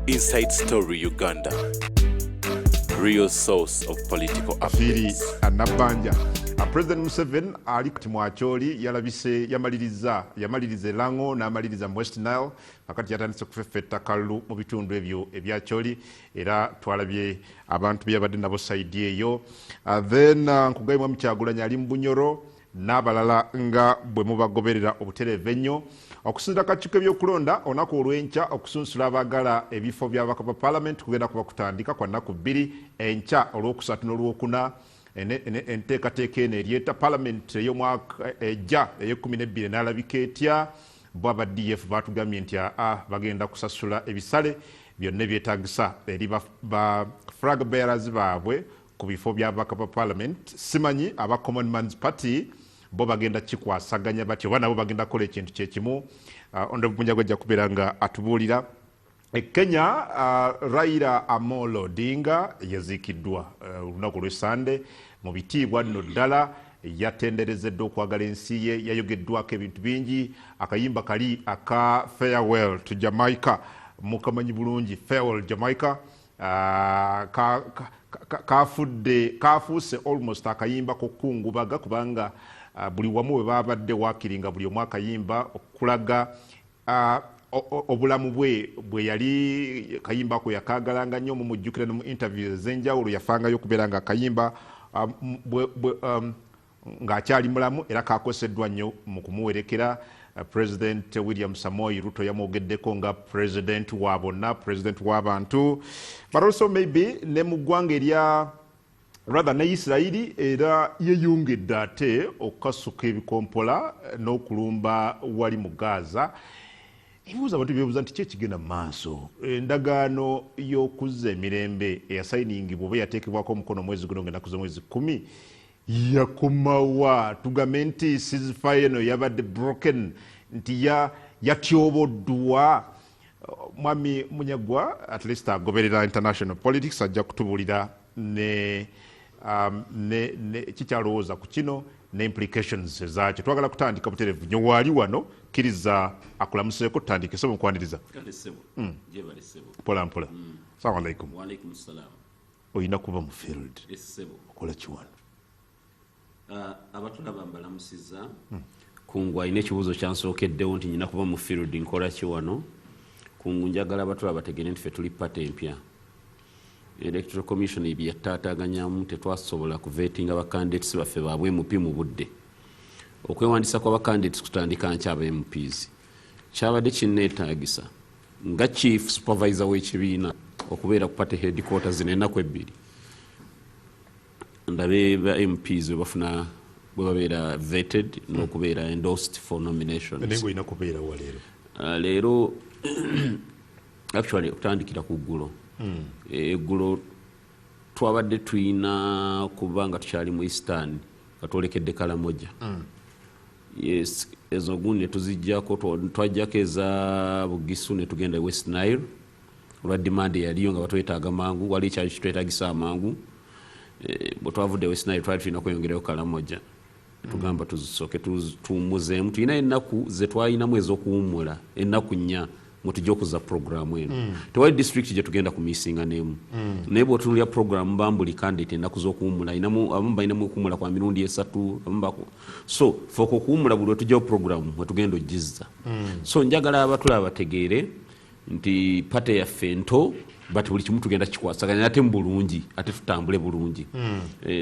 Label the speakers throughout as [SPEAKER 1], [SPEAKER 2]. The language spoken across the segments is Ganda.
[SPEAKER 1] Inside Story Uganda. Real source of political
[SPEAKER 2] Fiiri
[SPEAKER 1] updates.
[SPEAKER 2] Nabbanja. President Museveni ali kati mu Acholi, yalabise yamaliriza yamaliriza Elango n'amaliriza mu West Nile. Kakati yatandise kufeffetta kalulu mu bitundu ebyo ebya Acholi, era twalabye abantu byabadde nabo side eyo. Then nkugambye Mwami Kyagulanyi ali mu Bunyoro n'abalala nga bwe mubagoberera obutereevu ennyo. Okusinzira kakiiko ebyokulonda, olunaku olw'enkya okusunsula abaagala ebifo by'ababaka ba parliament kugenda kuba kutandika kwa nnaku 2, enkya olwokusatu n'olwokuna. Enteekateeka eno eryeta parliament ey'omwaka ejja ey'e12 enaalabika etya? Bo aba DF batugambye nti aa bagenda kusasula ebisale byonna ebyetagisa eri ba flag bearers baabwe ku bifo by'ababaka ba parliament. Simanyi aba Common Mans Party bo bagenda kikwasaganya batyo oba nabo bagenda kukola ekintu kyekimu. Honorable Munyagwa ajja kubeera nga atubuulira. E Kenya, Raila Amolo Odinga yaziikiddwa olunaku lw'Esande mu bitiibwa nno ddala. Yatenderezeddwa okwagala ensi ye, yayogeddwako ebintu bingi. Akayimba kali aka "Farewell to Jamaica" mukamanyi bulungi. "Farewell Jamaica" kafudde kafuuse almost akayimba kokungubaga, kubanga buli wamu we babadde wakiri nga buli omu akayimba okulaga obulamu bwe bwe yali. Kayimba ako yakagalanga nnyo, mumujjukira ne mu interviews ez'enjawulo yafangayo okubeera nga akayimba ng'akyali mulamu, era kakoseddwa nnyo mu kumuwerekera. President William Samoei Ruto yamwogeddeko nga president wa bonna, president w'abantu. But also maybe ne mu ggwanga erya, rather ne Isirayiri era yeyongedde ate okukasuka ebikompola n'okulumba wali mu Gaza. Ebibuuzo abantu byebuuza nti ki ekigenda mu maaso? Endagaano y'okuzza emirembe eyasayiningibwa oba yateekebwako omukono omwezi guno nga ennaku z'omwezi 10 yakomawa? Tugambe nti ceasefire eno yabadde broken, nti yatyoboddwa? Mwami Munyagwa at least agoberera international politics, ajja kutubuulira ne kikyalowooza ku kino ne implications ezaakyo. Twagala kutandika butereevu nyo waali wano, kkiriza akulamuseeko tutandike. Sebo, nkwaniriza.
[SPEAKER 3] Kale ssebo, gyebale ssebo.
[SPEAKER 2] Mpola mpola. Salamu alaikum.
[SPEAKER 3] Waalaikum salaam.
[SPEAKER 2] Olina kuba mu field.
[SPEAKER 3] Essebo.
[SPEAKER 2] Okola kiwano?
[SPEAKER 3] Abatulaba mbalamusiza. Kungu alina ekibuuzo kyansookeddewo nti nyina kuba mu field, nkola ki wano? Kungu, njagala abatulaba bategere nti ffe tuli party empya. Electoral Commission byetaataganyamu, tetwasobola kuvetinga bacandidates baffe baabwe MP mu budde. Okwewandisa kwa bacandidates kutandika nkya, aba MPs. Kyabadde kinneetaagisa nga chief supervisor w'ekibiina okubeera ku party headquarters zino ennaku 2, ndabe ba MPs bwe bafuna, bwe babeera vetted n'okubeera endorsed for nominations.
[SPEAKER 2] Naye ngaolina kubeera wa leero?
[SPEAKER 3] Leero actually okutandikira ku ggulo. Eggulo twabadde tulina kuba nga tukyali mu Eastern nga twolekedde Kalamoja. Yes, ezo gundi netuzijjako, twajjako eza Bugisu ne tugenda e West Nile olwa demand eyaliyo nga batwetaaga mangu, wali ekyali kitwetagisa amangu. Bwe twavudde West Nile twali tulina kweyongerayo Kalamoja. Tugamba tuzisooke tuwummuzeemu, tulina ennaku zetwalinamu ez'okuwummula, ennaku 4 mwetujja okuza programu eno. Tewali district gye tugenda kumisinga n'emu, naye bw'otunulira programu bambuli candidate ennaku z'okuwummula abamu balinamu okuwummula kwa mirundi esatu, abamu so fe okwo okuwummula buli lwetujjawo programu mwetugenda ogizza. So njagala abatulaba bategeere nti party yaffe nto, but buli kimu tugenda kikwasaganya ate mu bulungi, ate tutambule bulungi.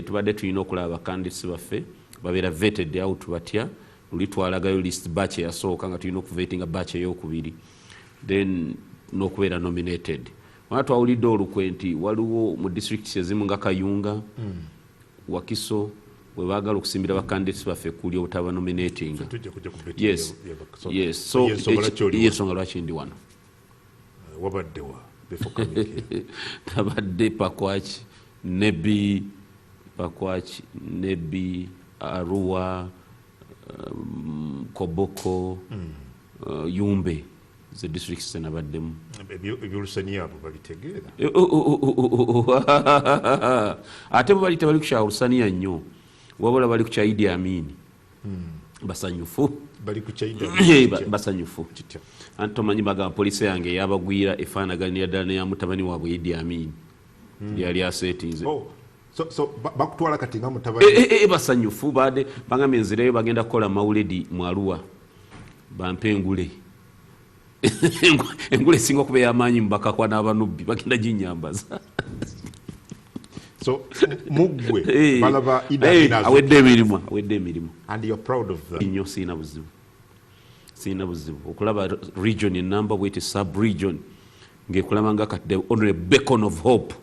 [SPEAKER 3] Tubadde tulina okulaba bacandidates baffe babeera vetted out batya. Luli twalagayo list batch eyasooka nga tulina okuvetinga batch eyokubiri, then n'okubeera nominated. Wana twawulidde olukwe nti waliwo mu districts ezimu nga Kayunga, Wakiso, we baagala okusimbira bacandidates baffe kuli obutaba nominatinga.
[SPEAKER 2] Tujja kujja ku vetting
[SPEAKER 3] Yes. Yes, so
[SPEAKER 2] Yensonga lwaki oli
[SPEAKER 3] yensonga lwaki ndi wano.
[SPEAKER 2] Wabadde wa before coming here?
[SPEAKER 3] Nabadde Pakwach, Nebbi, Pakwach, Nebbi, Arua, Koboko, Yumbe, ze districts zenabaddemu.
[SPEAKER 2] Ebyolusaniya abo babitegeera?
[SPEAKER 3] Eh, oh. Ate bo bali tebali kukya lusaniya nnyo, wabula bali ku kya Idi Amin. Basanyufu.
[SPEAKER 2] Bali ku kya
[SPEAKER 3] basanyufu. Anti tomanyi bagamba poliisi yange yabagwira efaanaganira ddala neya mutabani waabwe Idi Amin. Yali asetinze.
[SPEAKER 2] So bakutwala kati nga mutabani.
[SPEAKER 3] Basanyufu baade bagambye nzireyo bagenda kukola mawuledi mu Arua. Bampe engule. Engule esinga okuba ey'amaanyi mu bakakwa n'abanubbi bagenda ginyambaza.
[SPEAKER 2] So mugwe balaba Idi Amin
[SPEAKER 3] awedde emirimu.
[SPEAKER 2] And you're proud of that.
[SPEAKER 3] Nnyo siina buzibu. Siina buzibu. Okulaba region enamba bweti sub region ng'ekulaba nga kati the only beacon of hope.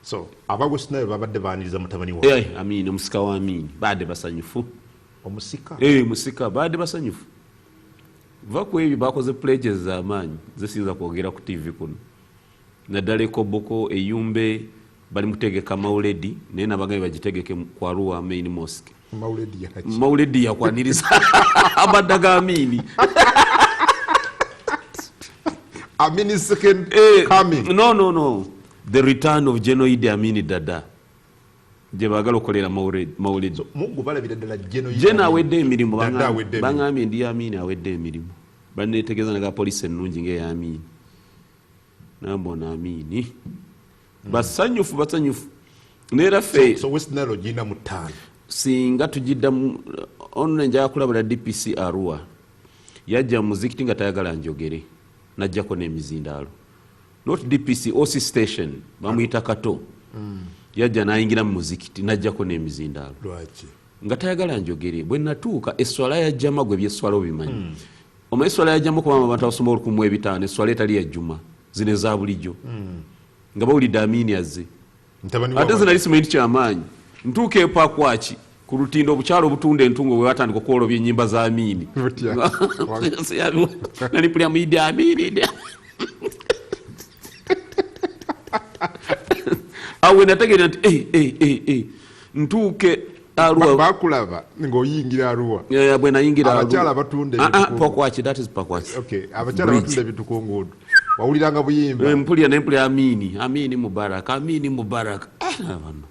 [SPEAKER 2] So aba West Nile babadde baaniriza mutabani waabwe.
[SPEAKER 3] Amin, omusika wa Amin baadde basanyufu.
[SPEAKER 2] Omusika?
[SPEAKER 3] Musika baadde basanyufu. Va ku ebyo bakoze pledges z'amaanyi zesiyinza kwogera ku TV kuno. Naddala ekoboko eyumbe bali mutegeka mawuledi naye nabagambye bagitegeke ku Arua main mosque. Mawuledi yakwaniriza abadda ga Amini.
[SPEAKER 2] Amini second coming.
[SPEAKER 3] No. The return of General Idi Amin Dada. Gye baagala okukolera mawuledi.
[SPEAKER 2] Mungu balabira ddala General
[SPEAKER 3] Jena awedde emirimu bangambye ndi Amini awedde emirimu. Banneetegeeza nga poliisi ennungi ng'eya Amini. Nambona Amini. Basanyufu. Neera ffe.
[SPEAKER 2] So West Nile ogirina mu 5.
[SPEAKER 3] Singa tugiddamu ono njagala kulabula DPC Arua. Yajja mu muzikiti nga tayagala njogere. Najjako n'emizindaalo. Not DPC, OC station bamuyita Kato. Yajja n'ayingira mu muzikiti najjako n'emizindaalo.
[SPEAKER 2] Lwaki?
[SPEAKER 3] Nga tayagala njogere. Bwe natuuka esswala ya jama gwe byesswala obimanyi. Omanyi esswala ya jama kubanga abantu abasoma 15,000 esswala etali ya juma zino eza bulijjo. Nga bawulidde Amini azze. Ate nze nali simanyi kyamaanyi. Ntuuka epakwaki ku lutindo obukyalo obutunda entungo bwe batandika okwolobya ennyimba za Amini. Nali mpulira mu Idi Amin, Idi Amin. Awo nategeera nti ntuuke Arua.
[SPEAKER 2] Bakulaba ng'oyingira Arua.
[SPEAKER 3] Bwe nayingira Arua.
[SPEAKER 2] Abakyala batunda ebintu.
[SPEAKER 3] Pakwaki, that is Pakwaki.
[SPEAKER 2] Okay, abakyala batunda ebintu ku nguudo. Wawuliranga buyimba.
[SPEAKER 3] Mpulira Amini, Amini Mubarak, Amini Mubarak. Bano.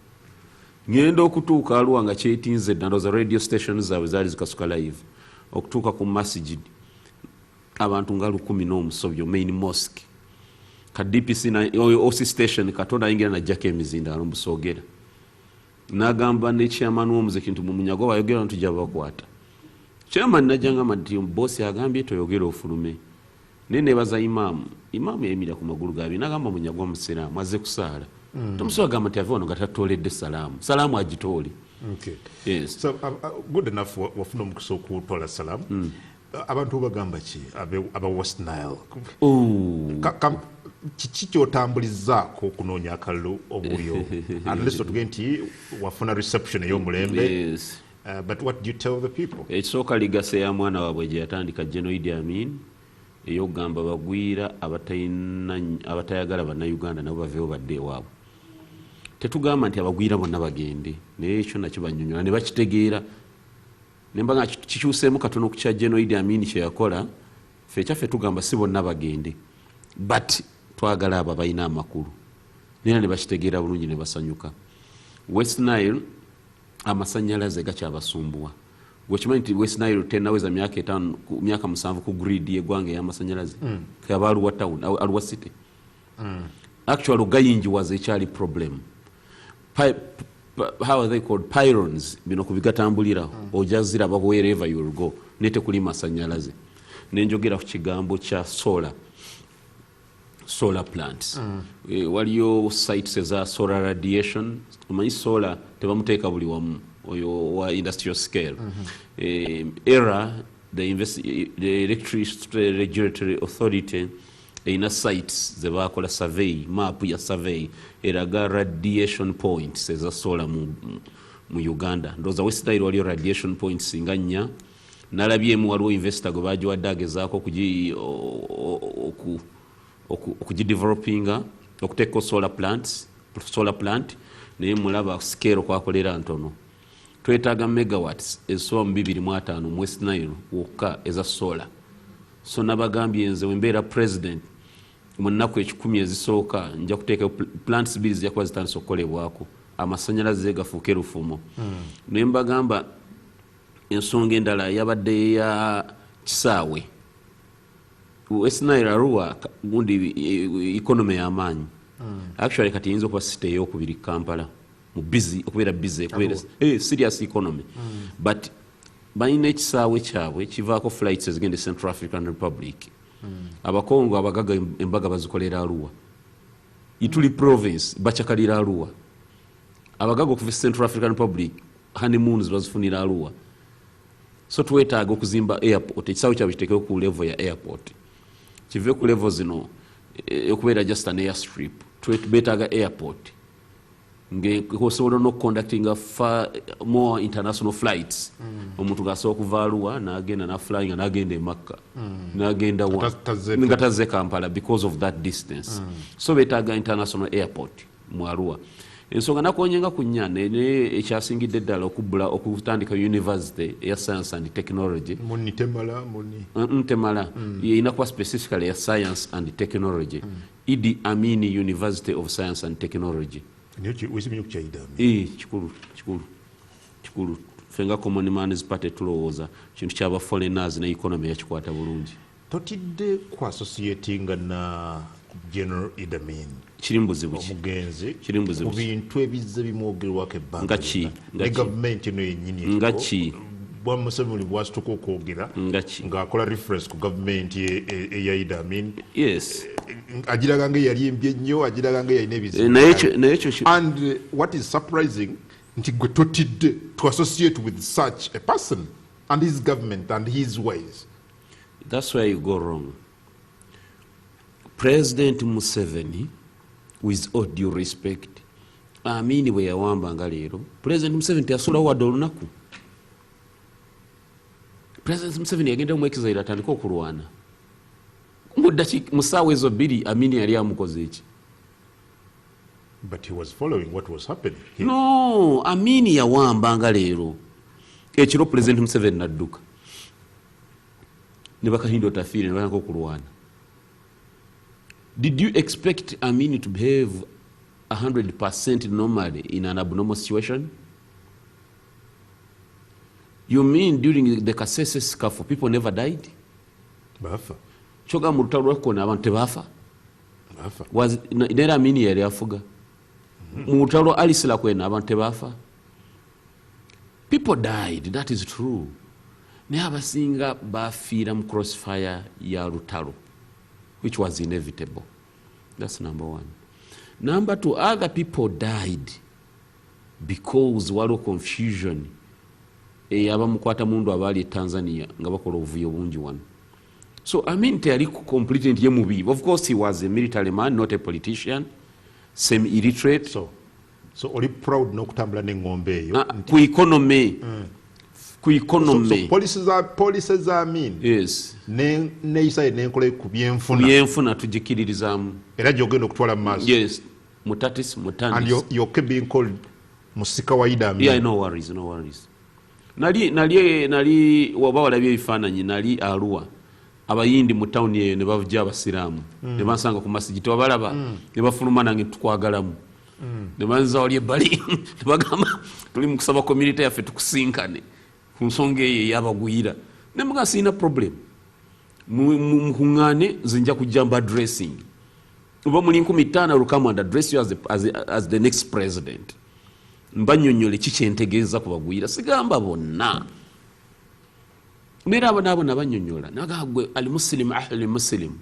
[SPEAKER 3] Ngenda okutuuka Arua nga kyetinze dda, ndowooza radio stations zaabwe zaali zikasuka live. Okutuuka ku masjid abantu nga 10,000 main mosque. Ka DPC na OC station Katonda ayingira najjako emizindaalo mbusoogera. N'agamba ne chairman w'omuziki nti Munyagwa wayogera nti tujja bakwata. Chairman najja ngamba nti boss agambye toyogera ofulume. Naye neebaza imaamu. Imaamu yayimirira ku magulu gaabwe n'agamba Munyagwa musiraamu azze kusaala. Tomusobola gamba nti ave wano nga tatooledde salaamu. Salaamu agitoole.
[SPEAKER 2] Okay.
[SPEAKER 3] Yes.
[SPEAKER 2] So good enough wafuna omukisa okutoola salaamu. Abantu bagamba ki aba West Nile? Kiki kyotambulizaako okunoonya akalulu obuyo? At least otuge nti wafuna reception ey'omulembe.
[SPEAKER 3] Yes.
[SPEAKER 2] But what do you tell the people?
[SPEAKER 3] Ekisooka ligase ya mwana waabwe gye yatandika General Idi Amin ey'okugamba bagwira abatayagala bannayuganda nabo baveewo badde ewaabwe. Tetugamba nti abagwira bonna bagende, naye ekyo nakyo bannyonnyola ne bakitegeera. Ne mba nga kikyuseemu katono ku kya General Idi Amin kye yakola, ffe ekyaffe tugamba si bonna bagende, but twagala abo abalina amakulu. Naye ne bakitegeera bulungi ne basanyuka. West Nile amasannyalaze gakyabasumbuwa. Gwe kimanyi nti West Nile tennaweza myaka 5, myaka 7 ku grid y'eggwanga ey'amasannyalaze. Kaba Arua town, Arua city. Actually gayingiwaza ekyali problem. How are they called? Pylons bino kubigatambulira ojja ziraba wherever you will go naye tekuli masannyalaze. Ne njogera ku kigambo kya solar plants. Waliyo sites eza solar radiation. Omanyi solar tebamuteeka buli wamu oyo wa industrial scale. ERA, the Electricity Regulatory Authority, erina sites ze bakola survey, map ya survey eraga radiation points eza solar mu Uganda. Ndowooza West Nile waliyo radiation points nga 4. Nalabyemu waliwo investor gwe bagiwadde agezaako okugidevelopinga okuteekako solar plant, naye mulaba scale kwakolera ntono. Twetaaga megawatts ezisoba mu 250 mu West Nile wokka eza solar. So nabagambye nze wembeera president mu nnaku 10 ezisooka nja kuteeka plants 2 zijja kuba zitandise okukolebwako, amasannyalaze gafuuke lufumo. Naye mbagamba Ensonga endala yabadde ya kisaawe West Nile, Arua, gundi economy y'amaanyi. Actually kati yinza okuba city eyokubiri Kampala mu busy, okubeera busy, okubeera serious economy. But balina ekisaawe kyabwe kivaako flights ezigenda e Central African Republic. Abakongo abagaga embaga bazikolera Arua. Ituri province bacakalira Arua. Abagaga okuva e Central African Republic honeymoons bazifunira Arua. So twetaaga okuzimba airport, ekisaawe kyabwe kiteekewo ku level ya airport, kive ku level zino okubeera just an airstrip. Beetaaga airport ngaosobola nokuconductinga more international flights. Omuntu ngaasobola okuva Arua nagenda naflyinga nagenda e Makka, nagenda nga tazze Kampala because of that distance. So beetaaga international airport mu Arua. Ensonga nakonyenga ku nnya, naye ekyasingidde ddala okubbula okutandika university eya science and technology.
[SPEAKER 2] Muni temala muni.
[SPEAKER 3] Ntemala yeyina kuba specifically ya science and technology, Idi Amini University of Science and Technology.
[SPEAKER 2] Wesimenye ku kya Idi Amin.
[SPEAKER 3] Kikulu, kikulu, kikulu. Ffe nga Common Man's Party tulowooza kintu kyaba foreigners ne economy yakikwata bulungi.
[SPEAKER 2] Totidde ku associatinga na General Idi Amin?
[SPEAKER 3] Kiri mubuzibu ki?
[SPEAKER 2] Omugenzi.
[SPEAKER 3] Kiri mubuzibu
[SPEAKER 2] ku
[SPEAKER 3] ki?
[SPEAKER 2] Bintu ebizze bimwogerwako ebbanga
[SPEAKER 3] Nga ki?
[SPEAKER 2] lyonna.
[SPEAKER 3] Nga
[SPEAKER 2] Ne
[SPEAKER 3] ki?
[SPEAKER 2] gavumenti eno yennyini
[SPEAKER 3] Nga
[SPEAKER 2] eriko,
[SPEAKER 3] ki?
[SPEAKER 2] Bwa Museveni bwasituka okwogera
[SPEAKER 3] Nga ki?
[SPEAKER 2] ng'akola reference ku gavumenti eya Idi Amin.
[SPEAKER 3] Yes.
[SPEAKER 2] Agiraga nga eyali embi ennyo, agiraga nga eyalina ebizibu.
[SPEAKER 3] Naye ekyo
[SPEAKER 2] And what is surprising nti gwe totidde to associate with such a person and his government and his ways.
[SPEAKER 3] That's where you go wrong. President Museveni, with all due respect, Amini bwe yawamba nga leero, President Museveni teyasulawo wadde olunaku. President Museveni yagenda mu exile atandike okulwana. Mu ssaawa ezo 2 Amini yali amukoze eki?
[SPEAKER 2] But he was following what was happening.
[SPEAKER 3] No, Amini yawamba nga leero. Ekiro President Museveni nadduka. Ne Bakahinda Otafiire ne batandika okulwana. Did you expect Amini to behave 100% normally in an abnormal situation? You mean during the Kasese scuffle, people never died?
[SPEAKER 2] Bafa.
[SPEAKER 3] Kyoga mu lutalo lwa abantu tebafa?
[SPEAKER 2] Bafa.
[SPEAKER 3] Nera Amini yali afuga. Mu lutalo lwa Alice Lakwena abantu tebafa? People died, that is true. Naye abasinga bafiira mu crossfire ya lutalo, which was inevitable. That's number one. Number two, other people died because waliwo confusion abamukwata mundu abaali e Tanzania nga bakola obuvuyo bungi wano. So Amin teyali completely nti ye mubi. Of course he was a military man, not a politician, semi illiterate.
[SPEAKER 2] So oli proud n'okutambula n'engombe eyo?
[SPEAKER 3] Ku economy. Ku economy.
[SPEAKER 2] So policy za Amin.
[SPEAKER 3] Yes.
[SPEAKER 2] Neeyisa ye n'enkola ku byenfuna.
[SPEAKER 3] Ku byenfuna tugikiririzaamu.
[SPEAKER 2] Era gy'ogenda okutwala mu maaso.
[SPEAKER 3] Yes. Mutatis mutandis.
[SPEAKER 2] And you're okay being called musika wa Idi Amin.
[SPEAKER 3] Yeah, no worries, no worries. Nali waba walabye ebifaananyi, nali Arua. Abayindi mu town eyo ne bavujja abasiraamu. Ne bansanga ku masigi tebabalaba. Ne bafuluma nange tukwagalamu. Ne banza wali ebbali. Ne bagamba tuli mu kusaba community yaffe tukusinkane ku nsonga eyo ey'abagwira. Ne mugamba sirina problem. Mukuŋŋaane nze nja kujja mba dressing. Oba muli 50,000 will come and address you as the next president. Mbannyonnyole ki kye ntegeeza ku bagwira, sigamba bonna. Neera abo n'abo nabannyonnyola. Nagamba gwe ali muslim ahli muslim.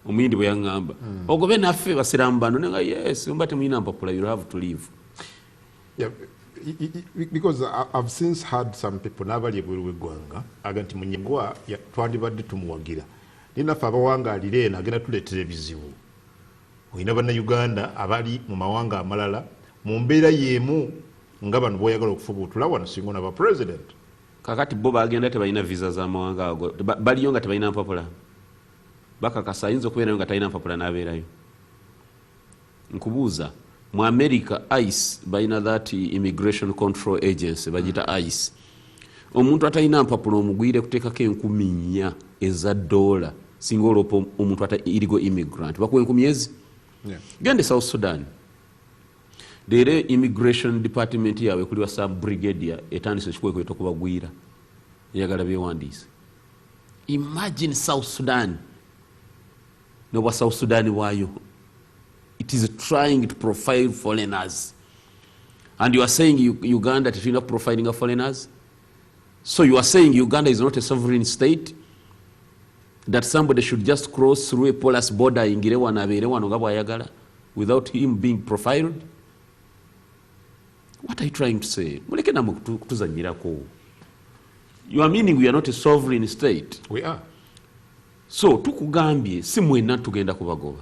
[SPEAKER 3] Omuyindi bwe yaŋŋamba. Ogobe naffe basiraamu bano. Nenga yes, mba temulina mpapula, you have to leave.
[SPEAKER 2] Yeah, because I've since heard some people n'abali ebweru w'eggwanga aga nti Munyagwa twandibadde tumuwagira. Naye naffe abawangaalira eno agenda tuleetera ebizibu. Olina bannayuganda abali mu mawanga amalala mu mbeera y'emu nga bano b'oyagala okufubuutula wano singa onaba president.
[SPEAKER 3] Kakati bo bagenda tebalina visa z'amawanga ago. Baliyo nga tebalina mpapula. Bakakasa ayinza okubeerayo nga talina mpapula n'abeerayo. Nkubuuza, mu America ICE balina that immigration control agency bagiyita ICE. Omuntu atalina mpapula omugwire kuteekako enkumi nnya eza ddoola singa olwopa omuntu ata illegal immigrant. Bakuwa enkumi ezi? Genda e South Sudan. Leero immigration department yaabwe kuli wa sub brigadier etandise ekikwekweto kubagwira. Njagala bewandiise. Imagine South Sudan, nobwa South Sudan waayo, it is trying to profile foreigners, and you are saying Uganda tetulina profiling foreigners. So you are saying Uganda is not a sovereign state, that somebody should just cross through a porous border, ayingire wano, abeere wano nga bw'ayagala without him being profiled? What are you trying to say? Muleke namwe kutuzanyirako. You are meaning we are not a sovereign state.
[SPEAKER 2] We are.
[SPEAKER 3] So tukugambye, si mwenna tugenda kubagoba.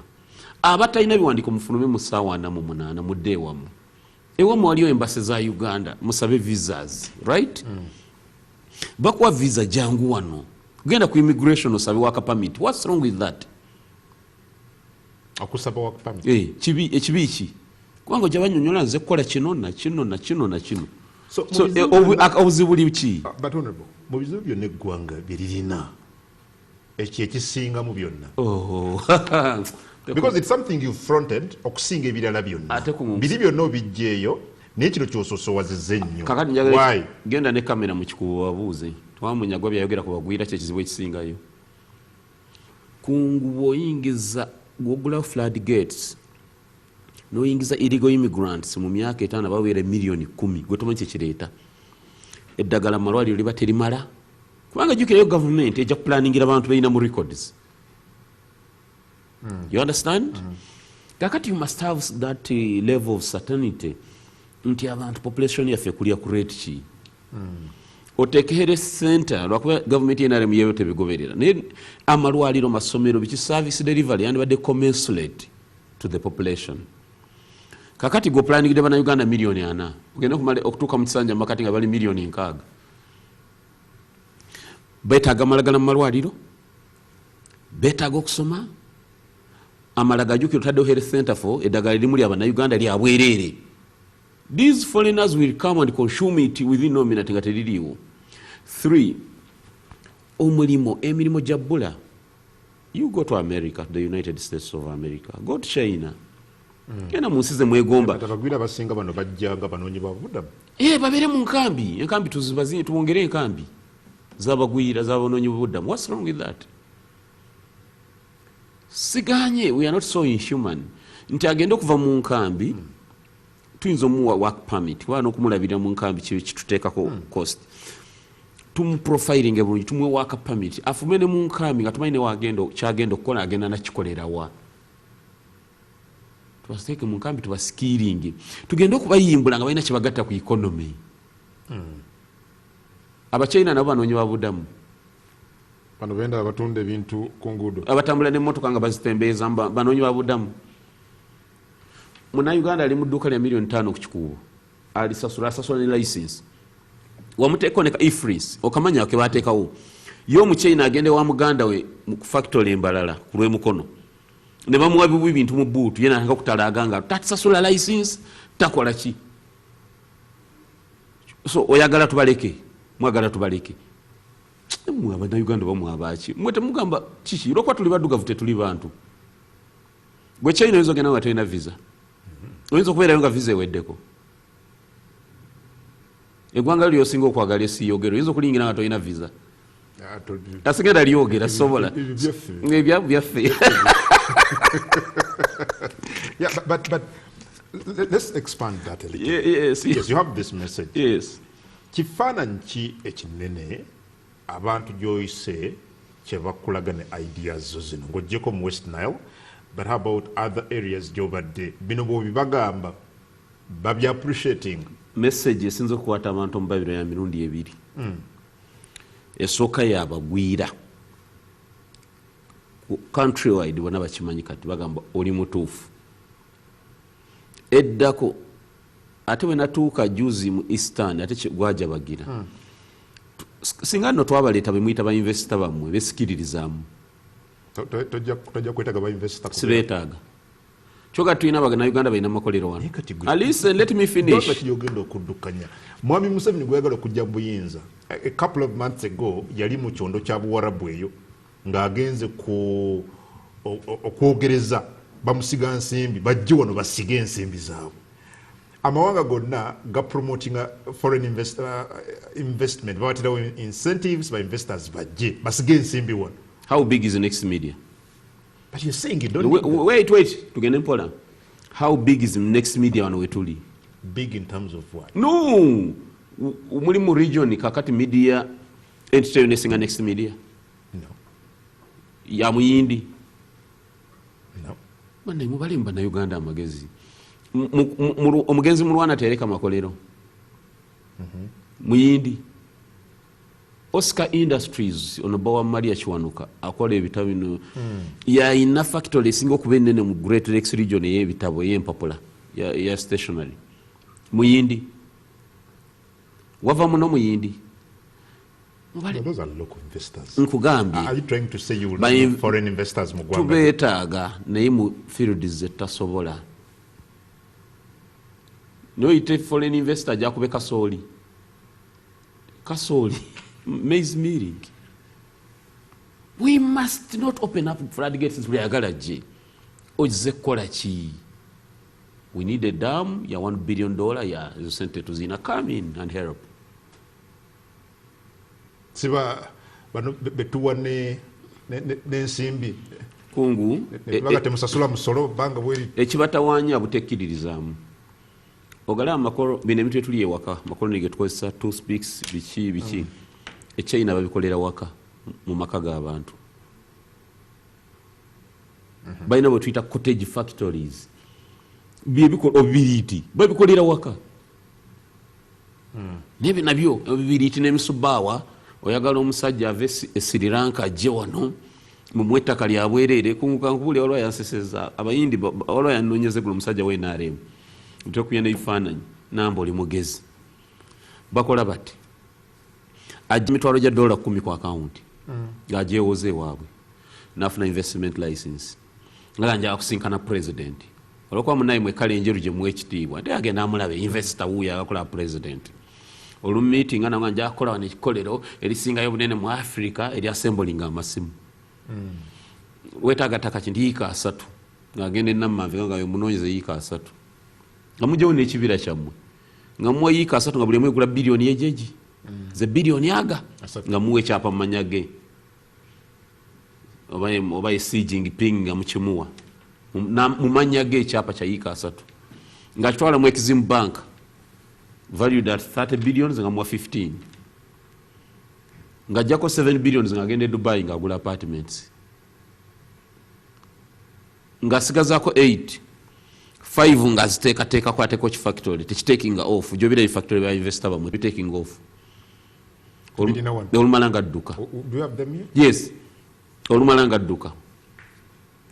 [SPEAKER 3] Abatalina biwandiiko, mufulume mu ssaawa 48, mudde ewammwe. Ewammwe waliyo embassy za Uganda, musabe visas, right? Bakuwa visa, jangu wano, genda ku immigration osabe work permit. What's wrong with that?
[SPEAKER 2] Okusaba work permit.
[SPEAKER 3] Eh, kibi ekibi ki? Kubanga ojja banyonyola, nze kukola kino na kino na kino na kino.
[SPEAKER 2] So,
[SPEAKER 3] so
[SPEAKER 2] mu bizibu
[SPEAKER 3] obuzibu buli ki?
[SPEAKER 2] But honorable, mu bizibu byonna eggwanga bye lirina, ekyo ekisingamu byonna,
[SPEAKER 3] Oh.
[SPEAKER 2] because it's something you fronted okusinga ebirala byonna.
[SPEAKER 3] Ate
[SPEAKER 2] Biri byonna obijjeeyo, naye kino kyososowazizza ennyo.
[SPEAKER 3] Kakati njagala
[SPEAKER 2] Why?
[SPEAKER 3] genda ne kamera mu Kikuubo, babuuze twamunyagwa byayogera ku bagwira, kyekizibu ekisingayo. Kungu bw'oyingiza, bw'ogulawo flood gates n'oyingiza illegal immigrants, mu myaka 5 baweera 10 million. Gwe tomanyi kyekireeta. Eddagala mu malwaliro liba terimala, kubanga jjukirayo gavumenti ejja kupulaningira abantu balina mu records. You understand? Kakati you must have that level of certainty nti abantu, population yaffe ekulya ku rate ki. Oteeke health center, lwakuba gavumenti NRM yeyo tebigoberera, naye amalwaliro, masomero, biki, service delivery yandibadde commensurate to the population. Kakati gwe opulaningidde bannayuganda 40 million, ogenda okumala okutuuka mu kisanja makati nga bali 60 million. Beetaaga amalagala mu malwaliro, beetaaga okusoma amalaga. Jjukira otaddewo health center for eddagala erimu lya bannayuganda lyabwereere. These foreigners will come and consume it within no minute nga teririiwo. Three, omulimu, emirimu gya bbula. You go to America, the United States of America, go to China, genda mu nsi ze mwegomba.
[SPEAKER 2] Abagwira abasinga bano bajja nga banoonyi ba bubudamu.
[SPEAKER 3] Eh, babeere mu nkambi. Enkambi tuzibazi, tuwongere enkambi zabagwira, zabanoonyi bubuddamu. What's wrong with that? Siganye, we are not so inhuman nti agende okuva mu nkambi. Tuyinza omuwa work permit, kuba n'okumulabirira mu nkambi kituteekako cost. Tumuprofilinge bulungi, tumuwe work permit, afume ne mu nkambi nga tumanyi newagenda, kyagenda okukola, agenda nakikolerawa. Tubasiteeke mu nkambi, tubaskillinge, tugende okubayimbula nga balina kyebagatta ku economy. Abachina nabo banoonyi babudamu.
[SPEAKER 2] Bano benda abatunda ebintu ku nguudo.
[SPEAKER 3] Abatambula nemmotoka nga bazitembeeza, banoonyi babudamu. Munauganda ali mu dduuka lya 5 million ku Kikuubo, alisasula, asasula ne license, wamuteekao ne ka EFRIS, okamanya ke bateekawo. Ye Omuchina agende wa muganda we mu factory embalala ku lw'emukono ne bamuwa bibu bintu mu buutu, ye natandika okutalaaga nga tatasasula license, takola ki. So oyagala tubaleke? Mwagala tubaleke? Mmwe Abannayuganda bamwabaki? Mwe temugamba kiki? Olwokuba tuli baddugavu tetuli bantu? Gwe China oyinza ogenda nga tolina visa, oyinza okubeerayo nga visa eweddeko. Eggwanga lyo lyosinga okwagala esiyogero, oyinza okulingira nga tolina visa.
[SPEAKER 2] Ah,
[SPEAKER 3] asigenda lyogera sobola.
[SPEAKER 2] Ebyo byaffe.
[SPEAKER 3] Ebyabu byaffe.
[SPEAKER 2] Yeah, but let's expand that a little.
[SPEAKER 3] Yes.
[SPEAKER 2] Yes, you have this message.
[SPEAKER 3] Yes.
[SPEAKER 2] Kifaananyi ki ekinene abantu gy'oyise kye bakulaga ne ideas zo zino, ng'oggyeko mu West Nile? But how about other areas gy'obadde? Bino bw'obibagamba, babya appreciating?
[SPEAKER 3] Message esinza okukwata abantu omubabiro ya mirundi ebiri. Esooka yabagwira countrywide, bonna bakimanyi kati, bagamba oli mutuufu. Eddako ate bwe natuuka juzi mu Eastern, ate gwajabagira. Singa nno twabaleeta bemuyita bainvesita bammwe besikiririzaamu.
[SPEAKER 2] Tojja kwetaaga bainvesita.
[SPEAKER 3] Sibeetaaga, kyoga tulina Abanauganda balina makolero wano.
[SPEAKER 2] Naye kati
[SPEAKER 3] Alison, let me finish.
[SPEAKER 2] Kati gyogenda okuddukanya mwami Museveni gweyagala okujja mu buyinza, a couple of months ago yali mu kyondo kya Buwarabu eyo ng'agenze ku okwogereza bamusiga nsimbi, bajje wano basige ensimbi zaabwe. Amawanga gonna gapromotinga foreign investment, babaterawo incentives ba investors bajje basige ensimbi wano.
[SPEAKER 3] How big is Next Media?
[SPEAKER 2] But you're saying you don't
[SPEAKER 3] Wait,
[SPEAKER 2] need them.
[SPEAKER 3] wait, wait, tugende mpola. How big is Next Media wano wetuli?
[SPEAKER 2] Big in terms of what?
[SPEAKER 3] No, muli mu region kakati media entity yonna esinga Next Media?
[SPEAKER 2] No.
[SPEAKER 3] Ya muyindi?
[SPEAKER 2] No.
[SPEAKER 3] Bannaye, mubale mu Bannayuganda amagezi. Omugenzi Mulwana tereka makolero muyindi. Oscar Industries, ono bawa Maria Kiwanuka akola ebitabo bino, yayina factory esinga okuba enene mu Great Lakes Region ey'ebitabo, ey'empapula, ya stationary. Muyindi wava muno muyindi.
[SPEAKER 2] No, those are local investors.
[SPEAKER 3] Nkugambye.
[SPEAKER 2] Are you trying to say you will
[SPEAKER 3] By
[SPEAKER 2] not need foreign investors mu ggwanga?
[SPEAKER 3] Tubeetaaga, naye mu field zetasobola. Noyite foreign investor ajakube kasooli, kasooli, maize milling. We must not open up floodgates. Buli ayagala gye ogize kukola ki? We need a dam ya $1 billion, ya ezo sente tuzina. Come in and help.
[SPEAKER 2] Siba bano betuwa n'ensimbi
[SPEAKER 3] Kungu.
[SPEAKER 2] Baga temusasula musolo banga bweri.
[SPEAKER 3] Ekibatawaanya butekkiririzaamu. Ogalaba amakolo bino ebintu etuli ewaka, makoloni getukozesa, toothpicks, biki biki. Echina babikolera waka mu maka g'abantu. Balina bwe tuyita cottage factories, byebikola obubiriiti babikolera waka. Naye nabyo ebibiriiti n'emisubaawa, oyagala omusajja ave e Sri Lanka ajje wano mumuwe ettaka lya bwereere. Kungukankubuli, waliwo yanseseza abayindi, waliwo yannoonyeza eggulo omusajja wa NRM ntekubya n'ebifaananyi namba oli mugezi. Bakola bati, ajja emitwalo gya $10 ku akawunti, ng'agyewoza ewaabwe, n'afuna investment license, nga njagala kusinkana president, olwokuba munaye mwekale enjeru gye muwa ekitiibwa, ate agenda amulabe investor wuuyo agakola president. Olumiitinga nanga njagala kukola wano ekikolero erisingayo bunene mu Africa eryassemblinga amasimu. Weetaaga ttaka ki? Nti yiika 30. Ng'agenda enammanve nga munoonyeza yiika 30, nga mugyewo n'ekibira kyammwe, nga muwa yiika 30, nga buli emu egula biliyoni egyegi ze biliyoni aga.
[SPEAKER 2] 3.
[SPEAKER 3] Nga muwa ekyapa mu mannya ge, oba ye Xi Jinping, nga mukimuwa mu mannya ge ekyapa kya yiika 30, nga kitwala mu Exim Bank valued at 30 billions, nga muwa 15, ng'ajjako 7 billions, ng'agenda e Dubai ng'agula apartments, ng'asigazaako 8 5, ng'aziteekateekako ateeko kifactory tekitakinga off. Gyobira bifactory bya investor bamwe bitaking off.
[SPEAKER 2] Birina wano.
[SPEAKER 3] Olumala nga adduka.
[SPEAKER 2] Do you have them here?
[SPEAKER 3] Yes, olumala nga adduka,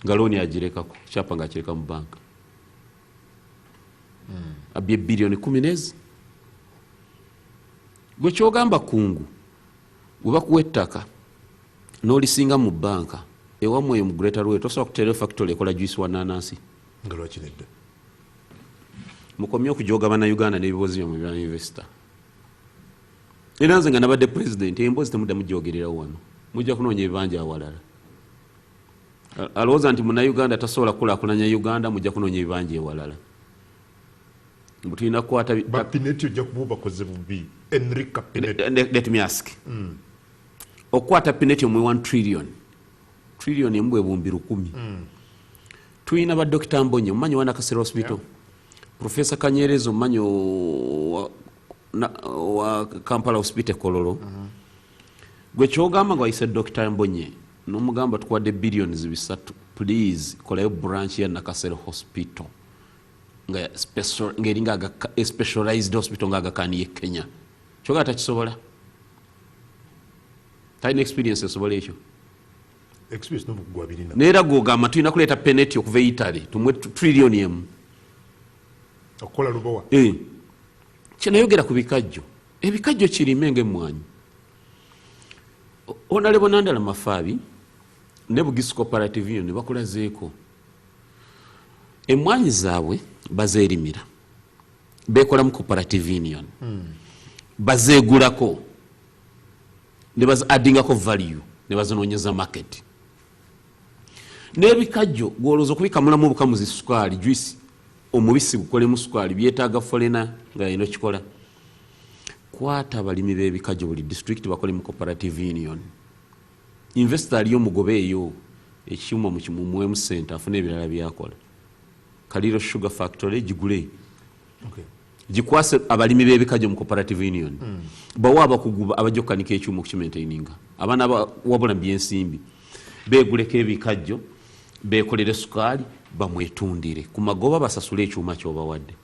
[SPEAKER 3] nga looni agirekako, kyapa ng'akireka mu banka. Abbye biliyoni 10 nezi. Gwe kyogamba kungu, bwe bakuwa ettaka n'olisinga mu banka ewammwe eyo mu Greater Luweero, tosobola kuteerayo factory ekola juice wa nanansi?
[SPEAKER 2] Nga lwaki nedda?
[SPEAKER 3] Mukomye okujoga Bannayuganda n'ebibuuzo byammwe bya investor. Era nze nga nabadde president, emboozi temuddamu gyogererawo wano, mujja kunoonya ebibanja awalala. Alowooza nti Munnayuganda tasobola kukulaakulanya Uganda, mujja kunoonya ebibanja ewalala. Mbu tulina kukwata
[SPEAKER 2] Bapinetti ojja kuba bakoze bubi, Enrica Pinetti.
[SPEAKER 3] Let me ask. Okukwata Pinetti omwe 1 trillion, trillion emu bwe 100,000. Tulina ba Dr Mbonye, omumanyi wa Nakasero Hospital, Professor Kanyerezi, omumanyi wa Kampala Hospital Kololo. Gwe kyogamba nga wayise Dr Mbonye nomugamba, "Tukuwadde billions 300, please kolayo branch ya Nakasero Hospital nga ng'eringa a specialized hospital nga Aga Khan ye Kenya," kyogamba takisobola? Talina experience esobola ekyo?
[SPEAKER 2] Experience n'obukugu abirina.
[SPEAKER 3] Naye era gwogamba tulina kuleeta Pinetti okuva e Italy tumuwe trillion 1.
[SPEAKER 2] Okukola Lubowa.
[SPEAKER 3] Eh. Kyenayogera ku bikajjo, ebikajjo kirime ngaemmwanyi. Honorable Nandala Mafaabi ne Bugisu Cooperative Union bakulazeeko emmwanyi zaabwe bazeerimira, bekolamu cooperative union, bazeegulako ne bazi addingako value ne bazinoonyeza market. N'ebikajjo gwolowooza okubikamulamu obukamuzi sukaali juice. Omubisi gukolemu sukaali, byetaaga foreigner nga eno kikola. Kwata abalimi b'ebikajjo buli district bakole mu cooperative union. Investor aliyo mugobe eyo ekyuma mumuwemu sente afune ebirala byakola. Kaliro Sugar Factory gigule. Gikwase abalimi b'ebikajjo mu cooperative union. Bawa abakugu abajja okukanika ekyuma okukimaintaininga. Abaana wabula mu byensimbi beeguleko ebikajjo, beekolere sukaali, bamwetundire ku magoba, basasule ekyuma kyobawadde.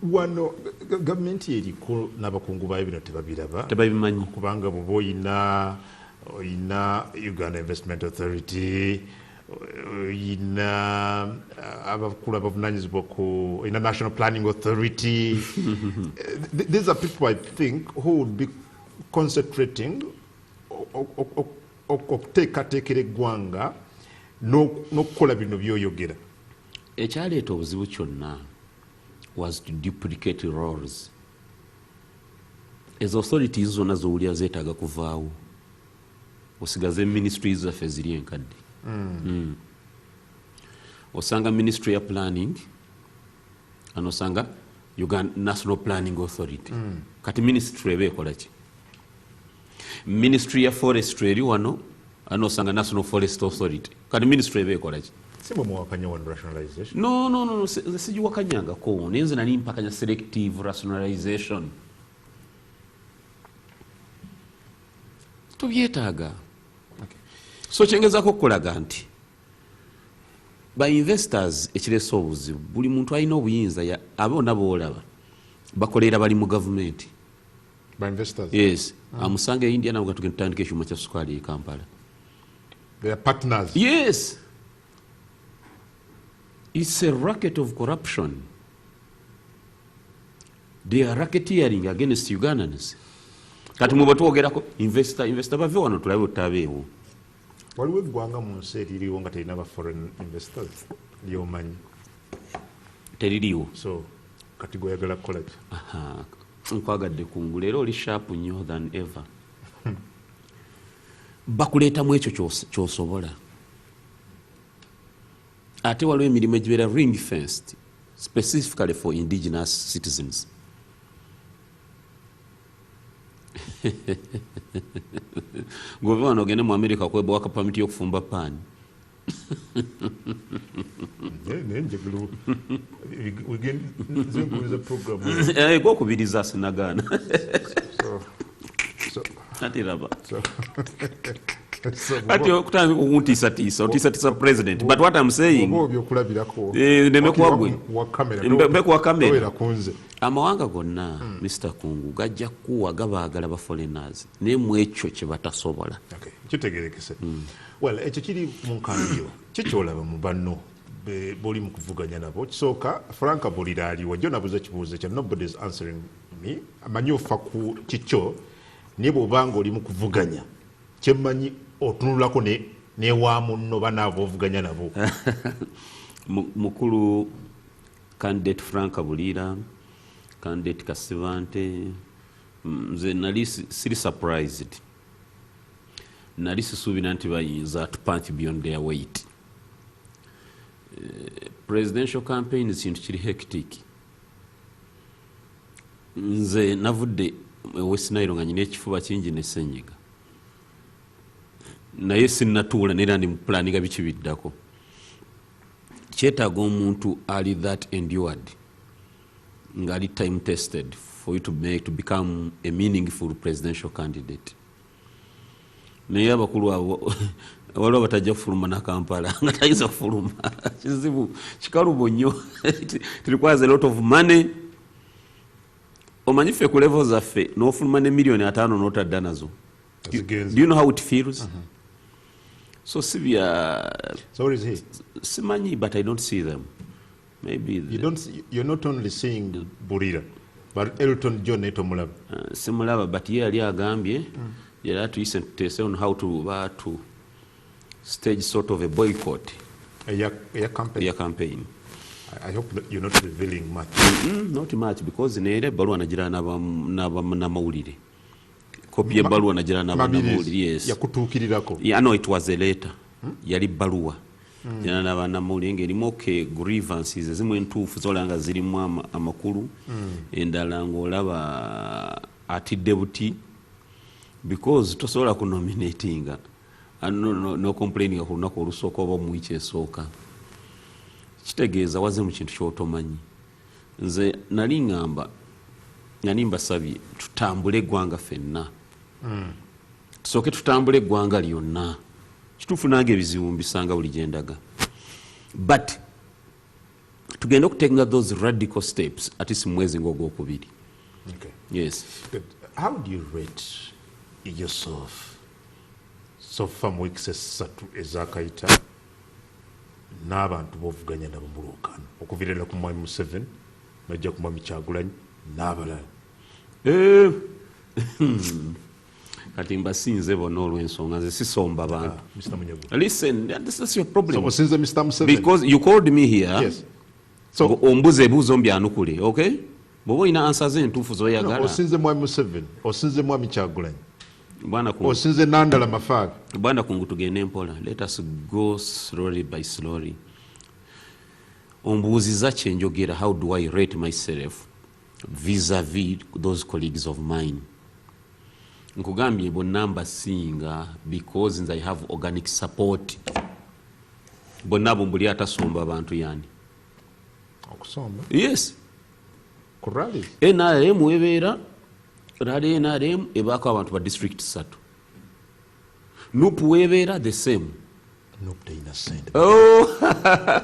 [SPEAKER 2] Wano gavumenti eriko n'abakungu baayo bino tebabiraba?
[SPEAKER 3] Tebabimanyi.
[SPEAKER 2] Kubanga bwoba oyina Uganda Investment Authority, oyina abakulu abavunanyizibwa ku, oyina National Planning Authority. These are people I think who would be concentrating okuteekateekera eggwanga n'okukola bino byoyogera.
[SPEAKER 3] Ekyaleeta obuzibu kyonna was to duplicate roles. Ezo authorities zonna zowulira zeetaaga kuvaawo, osigaze ministries zaffe ziri enkadde. Osanga Ministry ya Planning ano, osanga Uganda National Planning Authority. Kati ministry eba ekola ki? Ministry ya Forestry eri wano ano, osanga National Forest Authority. Kati ministry eba ekola ki?
[SPEAKER 2] Si bwe muwakanya wano rationalization?
[SPEAKER 3] No, nze sigiwakanyangako, naye nze nali mpakanya selective rationalization. Tubyetaaga. So kyengezako okukulaga nti ba investors, ekireese obuzibu, buli muntu alina obuyinza, abo boolaba bakolera bali mu gavumenti.
[SPEAKER 2] Ba investors?
[SPEAKER 3] Yes. Amusanga e India nawe, tugenda tutandika ekyuma kya sukaali e Kampala.
[SPEAKER 2] They are partners?
[SPEAKER 3] Yes, it's a racket of corruption. They are racketeering against Ugandans. Kati mwe bwetwogerako investor, investor bave wano tulabe otabeewo.
[SPEAKER 2] Waliwo eggwanga mu nsi eririwo nga terina ba foreign investors lyomanyi?
[SPEAKER 3] Teririiwo.
[SPEAKER 2] So kati gweyagala kukola ki?
[SPEAKER 3] Aha, nkwagadde kungulu era oli sharp nnyo than ever. Bakuleetamu ekyo kyosobola. Ate waliwo emirimu egibeera ring fenced specifically for indigenous citizens. Ng'ova wano ogende mu America kwebwaka pamiti y'okufumba paani.
[SPEAKER 2] Naye njagala nze nkubiriza program.
[SPEAKER 3] Gwokubiriza, sinagaana.
[SPEAKER 2] So,
[SPEAKER 3] Ati raba.
[SPEAKER 2] So
[SPEAKER 3] Ati okutandika okuntiisatiisa, otiisatiisa president, but what I'm saying
[SPEAKER 2] oba obyokulabirako.
[SPEAKER 3] Ndeme kuwa gwe.
[SPEAKER 2] Wa kamera.
[SPEAKER 3] Mbe kuwa kamera.
[SPEAKER 2] Tobeera ku nze.
[SPEAKER 3] Amawanga gonna, Mr Kungu, gajja kuwa gabaagala ba foreigners, naye mu ekyo kye batasobola.
[SPEAKER 2] Okay, kitegerekese. Well, ekyo kiri mu nkambi yo. Kikyolaba mu banno b'oli mu kuvuganya nabo? Kisooka, Frank Bulira aliwa? Jo nabuuza ekibuuzo ekyo, nobody is answering me. Amanyi ofa ku kikyo, naye bw'obanga oli mu kuvuganya, kyemmanyi otunulako newa munno banaabo ovuganya nabo.
[SPEAKER 3] Mukulu candidate Frank Bulira, candidate Kasibante, nze nali siri surprised. Nali sisuubira nti bayinza to punch beyond their weight. Presidential campaign kintu kiri hectic. Nze navudde West Nile nga nyina ekifuba kingi ne senyiga, naye sinnatuula neera ndi mupulaninga biki biddako. Kyetaaga omuntu ali that endured, ng'ali time tested, for you to become a meaningful presidential candidate. Naye abakulu abo waliwo abatajja kufuluma na Kampala, nga tayinza kufuluma. Kizibu, kikalubo nnyo. It requires a lot of money. Omanyi ffe ku level zaffe n'ofuluma ne miliyoni 50 n'otadda nazo.
[SPEAKER 2] Zigenze.
[SPEAKER 3] Do you know how it feels? So si bya
[SPEAKER 2] So where is he?
[SPEAKER 3] Simanyi, but I don't see them. Maybe
[SPEAKER 2] You don't see, you're not only seeing Bulira, but Elton John naye tomulaba.
[SPEAKER 3] Simulaba, but ye yali agambye, yali atuyise tuteese on how to ba to stage sort of a boycott.
[SPEAKER 2] Eya campaign.
[SPEAKER 3] Ya campaign.
[SPEAKER 2] I hope that you're not revealing much.
[SPEAKER 3] Not much, because neera ebbaluwa nagira n'amawulire, kopi y'ebbaluwa nagira
[SPEAKER 2] Mabirizi
[SPEAKER 3] n'amawulire, yes.
[SPEAKER 2] Yakutuukirirako?
[SPEAKER 3] Yeah, no, it was a letter. Yali bbaluwa. Jana n'abannamawulire ng'erimu, okay, grievances ezimu entuufu zola nga zirimu amakulu, endala ng'olaba atidde buti, because tosobola kunominatinga no complaininga ku lunaku olusooka oba mu wiiki esooka. Kitegeeza waze mu kintu kyotomanyi. Nze nali ŋŋamba, nali mbasabye tutambule eggwanga ffenna, tusooke tutambule eggwanga lyonna. Kituufu, nange ebizibu mbisanga buli gyendaga, but tugende okutekinga those radical steps at least mu mwezi ngaogwokubiri.
[SPEAKER 2] Okay.
[SPEAKER 3] Yes.
[SPEAKER 2] Good. How do you rate yourself so far mu weeks 3 ezakayita n'abantu b'ovuganya nabo mu lwokaano, okuviira ddala ku Mwami Museveni nojja ku Mwami Kyagulanyi n'abalala?
[SPEAKER 3] Kati mbasinze bonna olw'ensonga nze sisomba bantu.
[SPEAKER 2] Ah, Mr. Munyagwa.
[SPEAKER 3] Listen, that's your problem.
[SPEAKER 2] So osinze Mr. Museveni?
[SPEAKER 3] Because you called me here.
[SPEAKER 2] Yes. So
[SPEAKER 3] ombuza ebibuuzo mbyanukule, okay? Bw'oba olina answer ze entuufu
[SPEAKER 2] no,
[SPEAKER 3] zoyagala.
[SPEAKER 2] Osinze Mwami Museveni, osinze Mwami Kyagulanyi,
[SPEAKER 3] Bwana Kungu,
[SPEAKER 2] osinze Nandala Mafabi.
[SPEAKER 3] Bwana Kungu, tugende mpola. Let us go slowly by slowly. Ombuuziza kyenjogera, how do I rate myself vis-a-vis those colleagues of mine? Nkugambye bonna mbasinga because nze I have organic support. Bonna abo mbuli atasomba abantu yani.
[SPEAKER 2] Okusomba?
[SPEAKER 3] Yes.
[SPEAKER 2] Ku rally?
[SPEAKER 3] NRM ebeera rally, NRM ebaako abantu ba district 3. NUP webeera the same.
[SPEAKER 2] NUP teyina ssente.
[SPEAKER 3] Oh.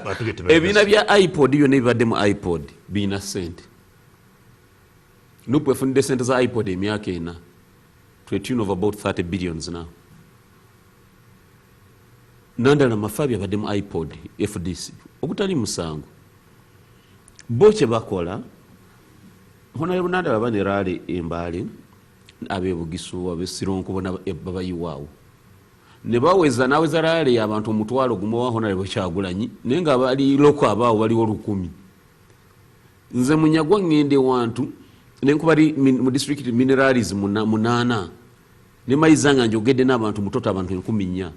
[SPEAKER 2] Batugye tebalina.
[SPEAKER 3] Ebibiina bya IPOD byonna ebibadde mu IPOD birina ssente. NUP efunidde sente za IPOD emyaka 4 to a tune of about 30 billions now. Nandala Mafabi abadde mu IPOD FDC ogutali musango. Bo kye bakola, Honorable Nandala bane rally Embaale, ab'ebugisu, ab'esironko bona babayiwaawo ne baweza naweza rally abantu 10,000 wa Honorable Kyagulanyi, naye nga bali loko abaawo baliwo 1,000. Nze Munyagwa ŋŋende wantu nenkuba mu district minerals 8 ne mayiza nga njogedde n'abantu mutoto abantu 4,000.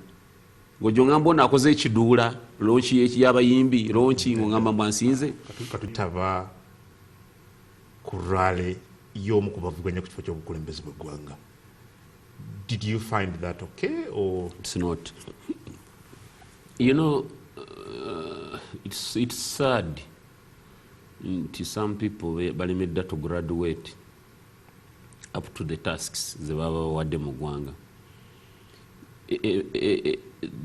[SPEAKER 3] Ng'ojjo ngamba ono akoze ekiduula launch y'abayimbi launch, ng'ongamba mbwansinze.
[SPEAKER 2] Katutaba ku rally y'omu ku bavuganya ku kifo ky'obukulembeze bw'eggwanga. Did you find that okay or?
[SPEAKER 3] It's not. You know, it's sad nti some people balemedda to graduate up to the tasks ze baba bawadde mu ggwanga.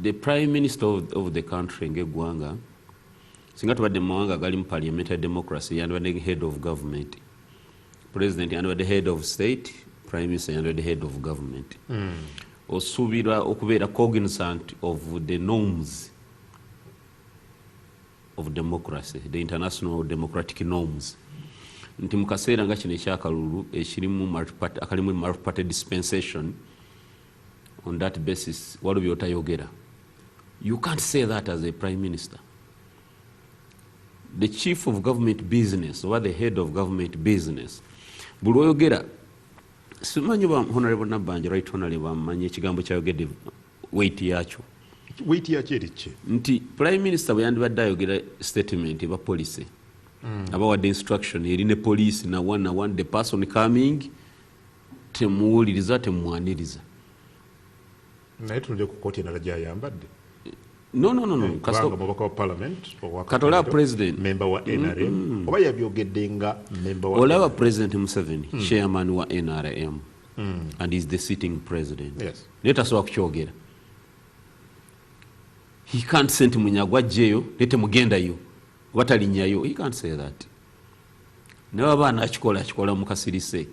[SPEAKER 3] The prime minister of the country ng'eggwanga, singa tubadde mu mawanga agali mu parliamentary democracy, yandibadde head of government. President yandibadde head of state, prime minister yandibadde head of government. Osuubirwa okubeera cognizant of the norms of democracy, the international democratic norms. Nti mu kaseera nga kino ekyakalulu ekirimu multi-party, akalimu multi-party dispensation, on that basis waliwo by'otayogera. You can't say that as a prime minister. The chief of government business oba the head of government business, buli lw'oyogera, simanyi oba Honorable Nabbanja, Right Honorable, amanyi ekigambo kyayogedde, weight yakyo.
[SPEAKER 2] Weight yakyo eri ki?
[SPEAKER 3] Nti prime minister bwe yandibadde ayogera statement eba policy, abawadde instruction eri ne police na one na one, the person coming temuwuliriza, temumwaniriza.
[SPEAKER 2] Naye tunulire ku kooti endala gyayambadde.
[SPEAKER 3] No, no, no, no.
[SPEAKER 2] Kubanga mubaka wa parliament owa
[SPEAKER 3] Kati olaba
[SPEAKER 2] Kapedo,
[SPEAKER 3] president.
[SPEAKER 2] member wa NRM, oba yabyogedde nga member wa
[SPEAKER 3] Olaba
[SPEAKER 2] NRM.
[SPEAKER 3] President Museveni, chairman wa NRM, and is the sitting president. Naye tasobola kukyogera. He can't send Munyagwa ajjeeyo naye temugendayo oba talinnyayo. He can't say that. Naye aba anakikola, akikola mu kasirise.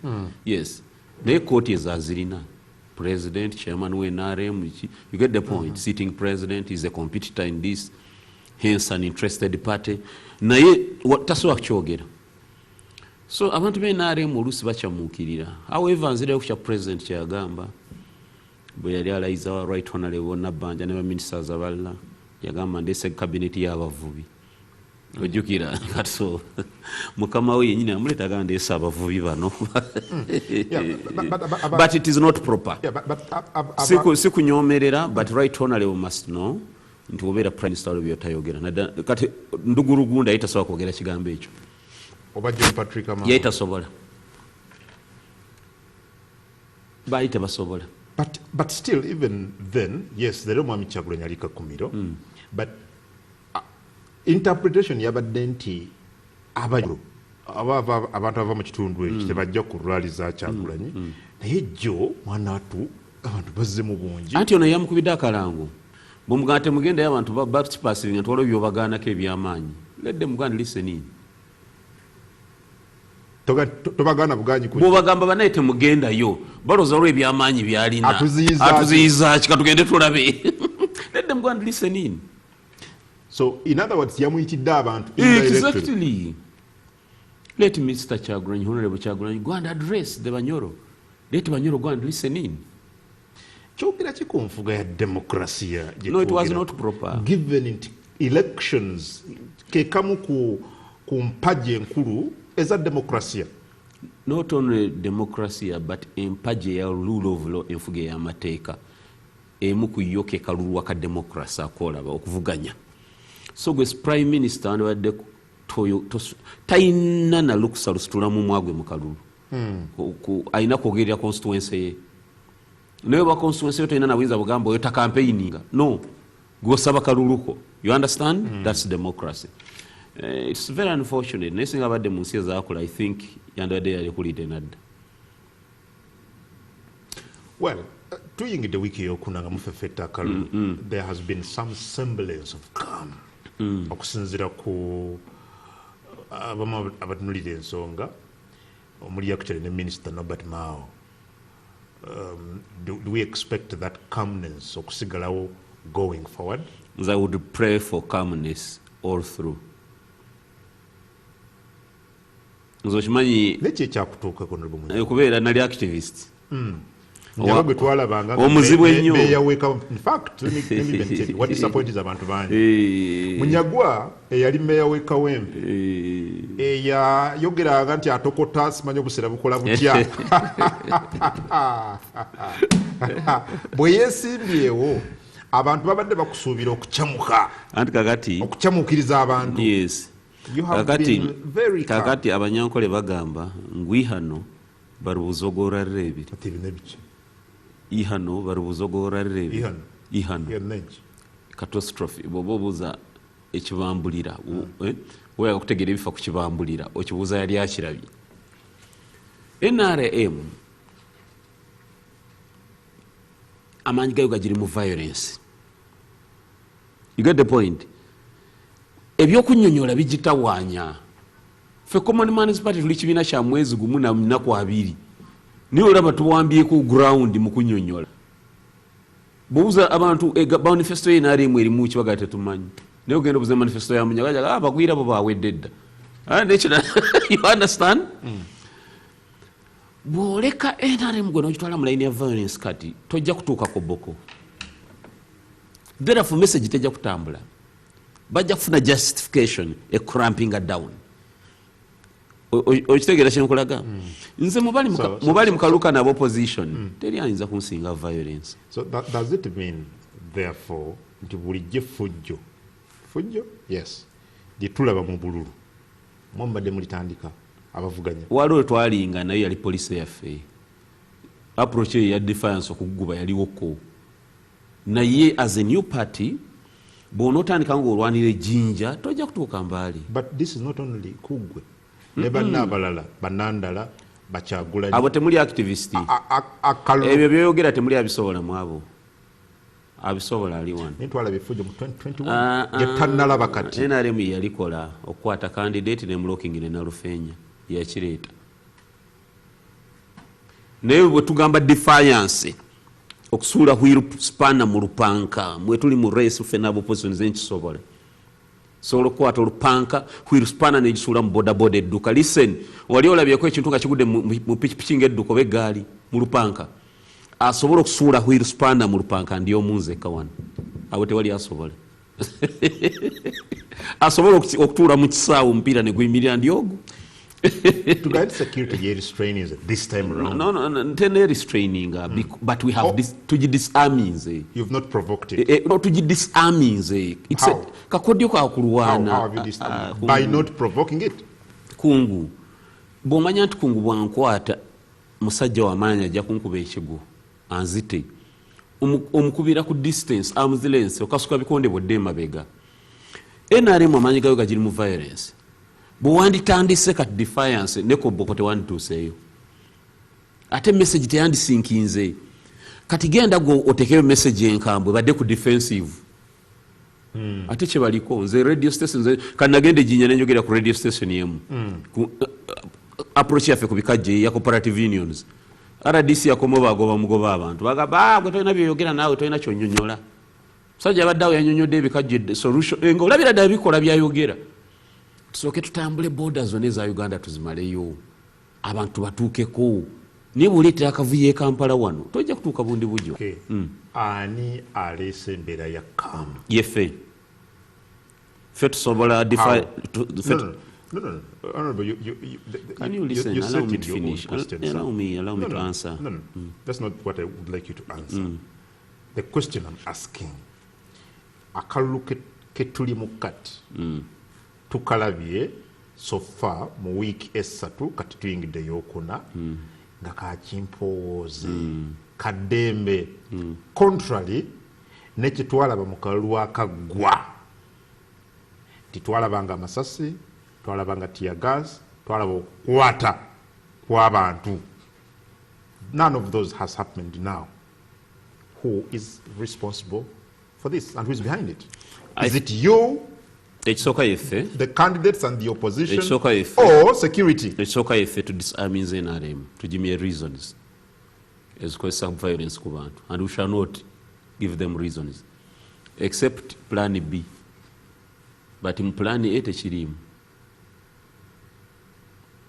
[SPEAKER 3] Yes, naye kooti ezo azirina. President, chairman wa NRM, you get the point. Sitting president is a competitor in this, hence an interested party. Naye tasobola kukyogera. So abantu ba NRM oluusi bakyamuukirira. However, nzirayo ku kya president kyeyagamba bwe yali alayiza Right Honorable Nabbanja ne baministers abalala, yagamba ndeese cabinet y'abavubi. Ojjukira kati, so mukama we yennyini amuleeta agamba ndeese abavubi bano.
[SPEAKER 2] Yeah, but
[SPEAKER 3] But it is not proper.
[SPEAKER 2] Yeah, but
[SPEAKER 3] Si kunyomerera, but Right Honorable must know Nti obeera prime minister waliwo byotayogera. Kati Ndugurugunda yali tasobola kwogera kigambo ekyo.
[SPEAKER 2] Oba John Patrick Amama.
[SPEAKER 3] Yali tasobola. Baali tebasobola.
[SPEAKER 2] But still, even then, yes, the Mwami Kyagulanyi ali Kakumiro, but interpretation yabadde nti abantu abava mu kitundu ekyo tebajja kulwaliza Kyagulanyi, naye jjo mwana wattu abantu bazze mu bungi.
[SPEAKER 3] Anti ono yamukubidde akalango. Bw'omugamba temugendayo abantu bakipaasiringa nti waliwo by'obagaanako eby'amaanyi. Let them go and listen in.
[SPEAKER 2] Tobagaana buganyi kujja.
[SPEAKER 3] Bw'obagamba bannaye temugendayo, balowooza waliwo eby'amaanyi by'alina.
[SPEAKER 2] Atuziyiza
[SPEAKER 3] ki? Katugende tulabe. Let them go and listen in.
[SPEAKER 2] So in other words, yamuyitidde abantu.
[SPEAKER 3] Exactly. Let Mr. Kyagulanyi, Honorable Kyagulanyi, go and address the Banyoro. Let Banyoro go and listen in.
[SPEAKER 2] Kyogera ki ku nfuga ya demokrasiya?
[SPEAKER 3] No, it was not proper.
[SPEAKER 2] Given nti elections ke kamu ku mpagi enkulu eza demokrasiya.
[SPEAKER 3] Not only democracy, but empagi ya rule of law, enfuga ey'amateeka. Emu ku yo ke kalulu ka democracy akolaba okuvuganya. So gwe prime minister wandibadde talina na lukusa lusitula mu mwagwe mu kalulu. Alina kwogerera constituency ye. Naye oba constituency yo tolina na buyinza bugamba oyo takampeininga. No, gw'osaba kaluluko. You understand? That's democracy. It's very unfortunate. Naye singa abadde mu nsi ezaakula, I think yandibadde yalekulidde nadda.
[SPEAKER 2] Well, tuyingidde wiiki eyokuna nga mufefetta akalulu. There has been some semblance of calm. Okusinziira ku abamu abatunulira ensonga omuli actually ne Minister Norbert Mao. Do we expect that calmness okusigalawo going forward?
[SPEAKER 3] I would pray for calmness all through. Nze okimanyi
[SPEAKER 2] Neki ekyakutuukako Honorable Munyagwa?
[SPEAKER 3] Okubeera nali activist.
[SPEAKER 2] Munyagwa gwe twalabanga nga
[SPEAKER 3] Omuzibu ennyo.
[SPEAKER 2] meya w'e Kampala. In fact, let me even tell you what disappointed abantu bangi. Munyagwa eyali meya w'e Kawempe, eyayogeranga nti atokota simanyi obusera bukola butya. Bwe yeesimbyewo, abantu babadde bakusuubira okukyamuka.
[SPEAKER 3] Anti kakati
[SPEAKER 2] Okukyamukiriza abantu.
[SPEAKER 3] Yes.
[SPEAKER 2] You have been very calm.
[SPEAKER 3] Kakati abanyankole bagamba ngwihano barubuzogorarira ebiri.
[SPEAKER 2] Ati bino biki?
[SPEAKER 3] Ihano barubuzogorarira ebiri.
[SPEAKER 2] Ihano.
[SPEAKER 3] Ihano.
[SPEAKER 2] Yonna eki?
[SPEAKER 3] Catastrophe. Bw'oba obuuza ekibambulira, weeyaga okutegeera ebifa ku kibambulira, okibuuza yali akirabye. NRM amaanyi gayo gagiri mu violence. You get the point? Ebyokunnyonnyola bigitawaanya. Ffe Common Man's Party tuli kibiina kya mwezi gumu na nnaku abiri. Naye olaba tuwambyeko ground mu kunnyonnyola. Bw'obuuza abantu, manifesto ye NRM erimu ki baga tetumanyi. Naye ogenda obuuza manifesto ya Munyagwa, baga, abagwira bo baawedde dda. You understand? Bw'oleka NRM gwe n'ogitwala mu line ya violence kati, tojja kutuuka ku boko. Therefore message tejja kutambula. Bajja kufuna justification e cramping down. Okitegeera kye nkulaga? Nze mubali mukaluka nabo opposition, teri ayinza kunsinga violence.
[SPEAKER 2] So that, does it mean therefore nti bulijjo effujjo, fujjo? Yes, lye tulaba mu bululu mwe mubadde mulitandika abavuganya?
[SPEAKER 3] Waliwo twalinga nayo yali poliisi yaffe. Approach eyo ya defiance okuguba yaliwoko. Naye as a new party bw'onootandika ng'olwanira ejjinja tojja kutuuka mbaali.
[SPEAKER 2] But this is not only Kugwe ne banna abalala, Bannandala, Bakyagulanyi.
[SPEAKER 3] Abo temuli activist. Ebyo by'oyogera temuli abisobola mu abo. Abisobola ali wano.
[SPEAKER 2] Naye twalaba effujjo mu 2021. Gye tannalaba kati.
[SPEAKER 3] NRM yalikola okukwata candidate ne blocking ne Nalufeenya yakireeta. Naye bwe tugamba defiance okusuula wheel spanner mu lupanka, mwe tuli mu race ffenna aba opposition nze nkisobola. Sobola okukwata olupanka wheel spanner n'egisuula mu bodaboda edduka. Listen, wali olabyeko ekintu nga kigudde mu pikipiki ng'edduka oba eggaali mu lupanka? Asobola okusuula wheel spanner mu lupanka ndi omu nzekka wano. Abo tewali asobola. Asobola okutuula mu kisaawe omupiira ne guyimirira ndi ogwo.
[SPEAKER 2] To guide security ye restraining this time around.
[SPEAKER 3] No, tene restraining, but we have this tugi disarminze.
[SPEAKER 2] You've not provoked it.
[SPEAKER 3] No, tugi disarminze. It's
[SPEAKER 2] How?
[SPEAKER 3] Kakodyo ka kulwana.
[SPEAKER 2] How have you disarmed? By not provoking it.
[SPEAKER 3] Kungu. Bw'omanya nti Kungu bwankwata musajja w'amaanyi ajja kunkuba ekigo anzite. Omukubira ku distance, arm's length, okasuka bikonde bwodde emabega. NRM amaanyi gayo gagiri mu violence. Bwe wanditandise kati defiance ne Koboko tewandituuseeyo. Ate message teyandisinkinze. Kati genda gwe otekeyo message enkambwe badde ku defensive. Ate kye baliko nze radio station nze kati nagenda Ejinja ne njogera ku radio station emu. Ku approach yaffe ku bikajjo ya cooperative unions. RDC yakomo bagoba mugoba abantu. Bagamba gwe tolina by'oyogera naawe tolina ky'onnyonnyola. Musajja abadde awo yannyonnyodde ebikajjo solution nga olabira ddala bikola by'ayogera. Tusooke tutambule border zonna eza Uganda tuzimaleyo. Abantu batuukeko. Naye bw'oleetera akavuyo e Kampala wano tojja kutuuka bundi bujjo.
[SPEAKER 2] Okay. Ani aleese embeera ya calm?
[SPEAKER 3] Yeffe. Ffe tusobola
[SPEAKER 2] No. Honorable,
[SPEAKER 3] Can you listen?
[SPEAKER 2] You
[SPEAKER 3] Allow me
[SPEAKER 2] said
[SPEAKER 3] to
[SPEAKER 2] your own
[SPEAKER 3] finish.
[SPEAKER 2] question, sir.
[SPEAKER 3] Allow me to answer.
[SPEAKER 2] No. That's not what I would like you to answer. The question I'm asking, akalulu ke tuli mu kati tukalabye so far mu wiiki esatu kati tuyingidde eyokuna nga kakimpowooze kaddembe contrary ne kye twalaba mu kalulu akaggwa titwalabanga amasasi, twalabanga tear gas, twalaba okukwata kw'abantu. None of those has happened now. Who is responsible for this and who is behind it? Is it you,
[SPEAKER 3] Ekisooka yeffe,
[SPEAKER 2] the candidates and the opposition,
[SPEAKER 3] Ekisooka yeffe.
[SPEAKER 2] or security?
[SPEAKER 3] Ekisooka yeffe to disarm NRM, tugimye reasons ezikozesa violence ku bantu, and we shall not give them reasons except plan B. But mu plan A tekiriimu.